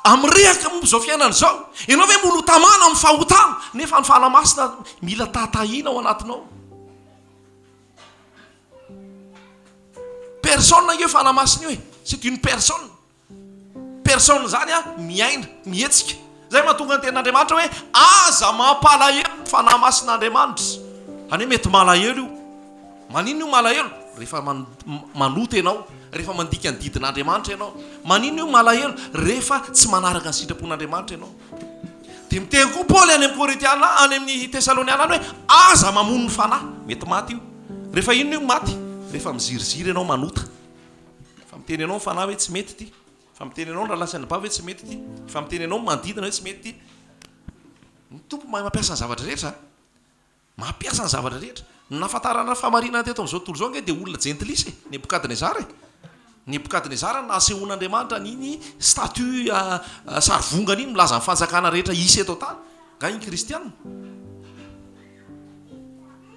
amin'ny rehaka momba izao fiainana izao? Ianao ve mbola ho tamana amin'ny fahotana? Nefa ny Fanahy Masina mila tahatahina ao anatinao. Personne io Fanahy Masina io e. C'est une personne. Personne izany a, miaina, mihetsika. Izay mahatonga ny tenin'Andriamanitra hoe aza mampalahelo ny Fanahy Masin'Andriamanitra. Izany hoe mety malahelo io. Maninona io malahelo? Rehefa manota ianao, rehefa mandika ny didin'Andriamanitra ianao. Maninona io malahelo? Rehefa tsy manaraka ny sitrapon'Andriamanitra ianao. Dia miteny koa Paoly any amin'ny Korintiana, any amin'ny Tesaloniana any hoe aza mamono ny fanahy. Mety maty io. Rehefa inona io maty? Rehefa miziriziry ianao manota. Efa miteny anao ny fanahy hoe tsy mety ity. Efa miteny anao ny rahalahy sy anabavy hoe tsy mety ity. Efa miteny anao ny manodidina hoe tsy mety ity. Ny Tompo mahay mampiasa ny zavatra rehetra. Mampiasa ny zavatra rehetra. Ny nahafantarana ny fahamarinana teto amin'izao tontolo izao ange dia olona jentilisa e! Nebokadnezara e! Nebokadnezara no nahasehoan'Andriamanitra an'iny statue sarivongana iny milaza ny fanjakana rehetra hisy eto an-tany. Nga iny kristiana?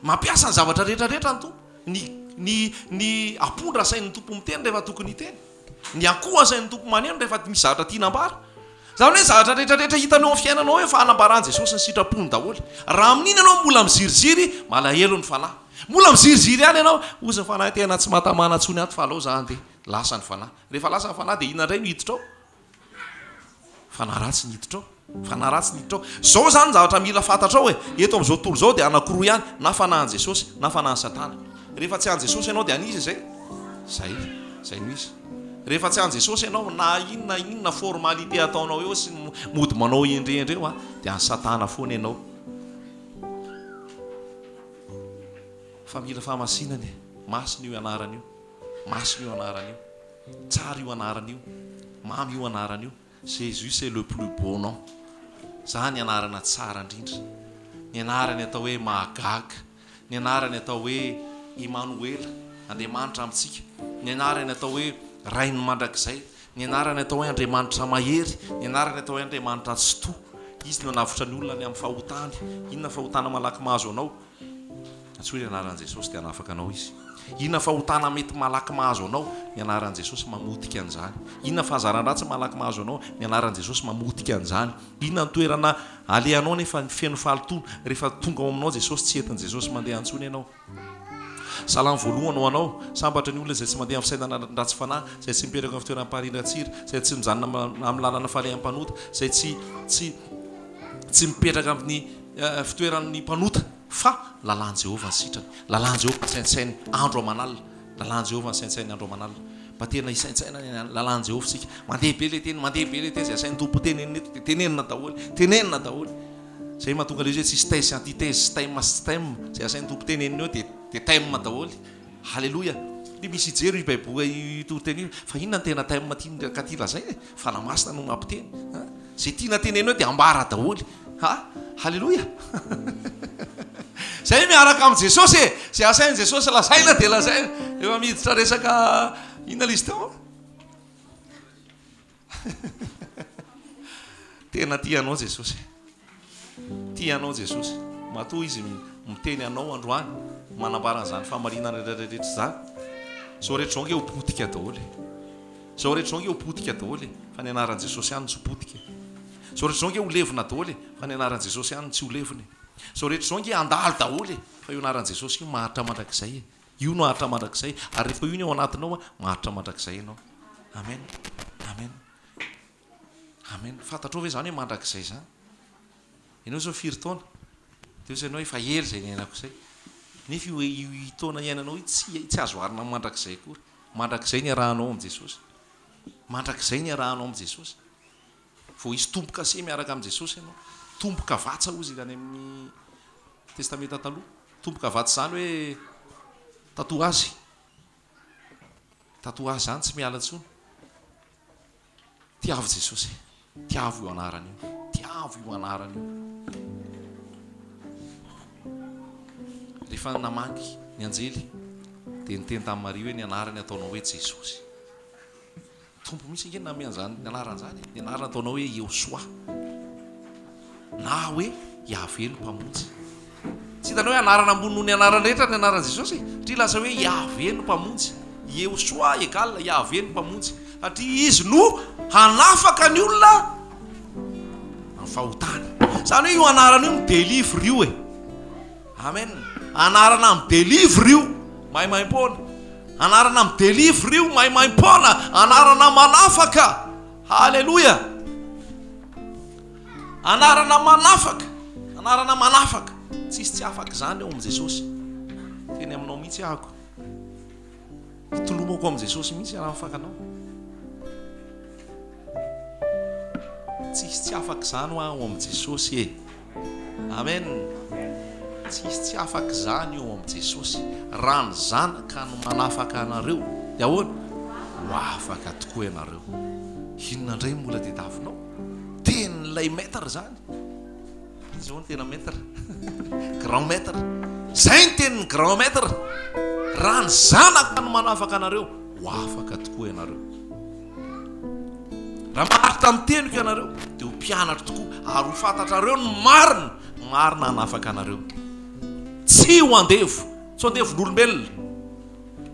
Mampiasa ny zavatra rehetra rehetra ny Tompo. Ny ny ny apondra asain'ny Tompo miteny rehefa tokony hiteny. Ny akoho asain'ny Tompo maneno rehefa misy zavatra tiana ambara. Izany hoe zavatra rehetra rehetra hitanao amin'ny fiainanao eo fa anambaran'i Jesosy ny sitrapony daholo. Raha amin'iny ianao mbola miziriziry, malahelo ny fanahy. Mbola miziriziry ihany ianao, hozy ny fanahy tena tsy mahatamana intsony ato fa aleo za handeha. Lasa ny fanahy. Rehefa lasa ny fanahy dia inona indray no hiditra ao? Fanahy ratsy ny hiditra ao. Fanahy ratsy ny hiditra ao. Izao izany ny zavatra mila fantatrao e. Eto amin'izao tontolo izao dia anankiroa ihany, na fanahin'i Jesosy na fanahin'i Satana. Rehefa tsy an'i Jesosy ianao dia an'iza izay? Izay. Izay no izy. Rehefa tsy an'i Jesosy ianao, na inona inona formalité ataonao eo sy ny mody manao hendrihendry eo dia an'i Satana foana ianao. Fa mila fahamasinana e. Masina io anarana io. Masina io anarana io. Tsara io anarana io. Mamy io anarana io. Jésus c'est le plus beau nom. Zany anarana tsara indrindra. Ny anarany atao hoe mahagaga. Ny anarany atao hoe Imanoela, Andriamanitra amintsika. Ny anarany atao hoe Rain'ny mandrakizay. Ny anarany atao hoe Andriamanitra mahery. Ny anarany atao hoe Andriamanitra Tsitoha. Izy no hanavotra ny olona ny amin'ny fahotany. Inona fahotana malaky mahazo anao? Antsoy ny anaran'i Jesosy dia hanafaka anao Izy. Inona fahotana mety malaky mahazo anao? Ny anaran'i Jesosy mamotika an'izany. Inona fahazaran-dratsy malaky mahazo anao? Ny anaran'i Jesosy mamotika an'izany. Inona ny toerana alehanao nefa feno fahalotoana? Rehefa tonga ao aminao Jesosy, tsy entin'i Jesosy mandeha intsony ianao. Salamo voalohany ho anao, Sambatra ny olona izay tsy mandeha amin'ny fisainana ratsy fanahy, izay tsy mipetraka amin'ny fitoeram-pahariran-tsiry, izay tsy mijanona amin'ny lalana falehan'ny mpanota, izay tsy tsy tsy mipetraka amin'ny fitoeran'ny mpanota, fa lalàn'i Jehovah ny sitrany. Lalàn'i Jehovah ny saintsainy andro aman'alina. Lalàn'i Jehovah ny saintsainy andro aman'alina. Mba tena hisaintsaina ny lalàn'i Jehovah isika. Mandeha be ilay teny, mandeha be ilay teny, izay asain'ny Tompo tenenina eto dia tenenina daholo, tenenina daholo. Izay mahatonga ilay izy hoe tsisy thèse sy antithèse sy thème sy tsy thème. Izay asain'ny Tompo tenenina eo dia dia thème daholo. Haleloia. Dia misy hijery io baiboly io toriteny io, fa inona no tena thème tian'i Katy lazaina e? Fanahy Masina no mampiteny. Izay tiana tenenina eo dia ambara daholo. Ha? Haleloia. Zay miaraka amin'i Jesosy e. Zay asain'i Jesosy lazaina dia lazaina. Efa miditra resaka inona ilay izy teo? Tena tia anao Jesosy. Tia anao Jesosy. Matoa izy miteny anao androany, manambara an'izany fahamarinana rehetra rehetra izany. Izao rehetra izao ange ho potika daholo e. Izao rehetra izao ange ho potika daholo e. Fa ny anaran'i Jesosy ihany no tsy ho potika e. Izao rehetra izao ange ho levona daholo e. Fa ny anaran'i Jesosy ihany no tsy ho levona e. Izao rehetra izao ange handalo daholo e. Fa io anaran'i Jesosy io maharitra mandrakizay e. Io no haharitra mandrakizay. Ary rehefa io ny ao anatinao, maharitra mandrakizay ianao. Amen. Amen. Amen. Fantatrao ve izany hoe mandrakizay izany? Ianao izao firy taona? Dia hoy ianao efa ela izay niainako izay. Nefa io io taona iainanao io tsy tsy azo oharina amin'ny mandrakizay akory. Mandrakizay ny iarahanao amin'i Jesosy. Mandrakizay ny iarahanao amin'i Jesosy. Vao hisy tombo-kase miaraka amin'i Jesosy ianao. Tombo-kavatsa hozy any amin'ny Testamenta Taloha. Tombo-kavatsa izany hoe tatouage. Tatouage izany tsy miala intsony. Tiavo Jesosy e. Tiavo io anarana io. Tiavo io anarana io. Rehefa namangy ny anjely dia niteny tamin'i Maria hoe ny anarany ataonao hoe Jesosy. Tompo mihitsy ange nanome an'izany anarana izany e. Ny anarana ataonao hoe Yehosoa na hoe Yahveh no Mpamonjy. Tsy hitanao hoe anarana ambony noho ny anarana rehetra ny anaran'i Jesosy e? Satria lasa hoe Yahveh no Mpamonjy. Yehosoa égale Yahveh no Mpamonjy. Satria Izy no hanafaka ny olona amin'ny fahotany. Izany hoe io anarana io mi-delivre io e. Amen. Anarana mi-delivre io, maimaimpoana. Anarana mi-delivre io, maimaimpoana. Anarana manafaka. Haleloia. Anarana manafaka. Anarana manafaka. Tsisy tsy afaka izany ao amin'i Jesosy. Teny aminao mihitsy ahako. Hitolomako amin'i Jesosy mihitsy raha mifankanao. Tsisy tsy afaka izany hoa ao amin'i Jesosy e. Amen. Tsisy tsy afaka izany eo amin'i Jesosy. Raha ny Zanaka no manafaka anareo, dia ahoana? Ho afaka tokoa ianareo. Inona indray no mbola tediavinao? Tenin'ilay maître izany. Iza izao no tena maître? Grand maître. Izay ny tenin'ny grand maître. Raha ny Zanaka no manafaka anareo, ho afaka tokoa ianareo. Raha maharitra amin'ny teniko ianareo, dia ho mpianatro tokoa, ary ho fantatrareo ny marina, ny marina hanafaka anareo. Tsy ho andevo, tsy ho andevon'olombelona,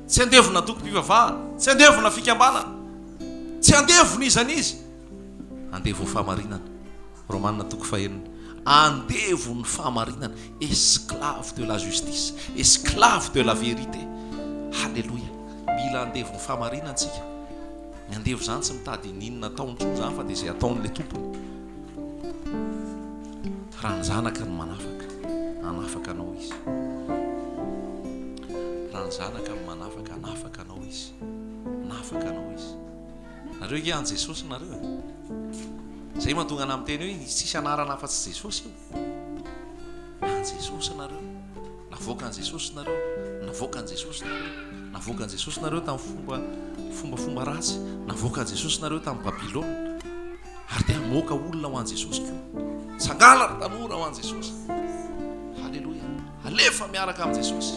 tsy andevona antokom-pivavahana, tsy andevona fikambanana, tsy andevon'iza n'iza, andevon'ny fahamarinana. Romana toko fahenina. Andevon'ny fahamarinana, esclave de la justice, esclave de la vérité. Haleloia. Mila andevon'ny fahamarinana tsika. Ny andevo izany tsy mitady n'inona ataony intsony izany fa dia izay ataon'ilay tompony. Raha ny zanaka no manafaka, hanafaka anao izy. Raha ny zanaka no manafaka, hanafaka anao izy. Hanafaka anao izy. Nareo ange an'i Jesosy nareo e. Izay mahatonga anah miteny hoe tsisy anarana afa-tsy Jesosy io. An'i Jesosy nareo. Navoakan'i Jesosy nareo. Navoakan'i Jesosy nareo. Navoakan'i Jesosy nareo tamin'ny fomba fombafomba ratsy. Navoakan'i Jesosy nareo tamin'ny Babylona. Ary dia hamoaka olona ho an'i Jesosy koa. Tsangala ry tanora ho an'i Jesosy. Haleloia. Alefa miaraka amin'i Jesosy.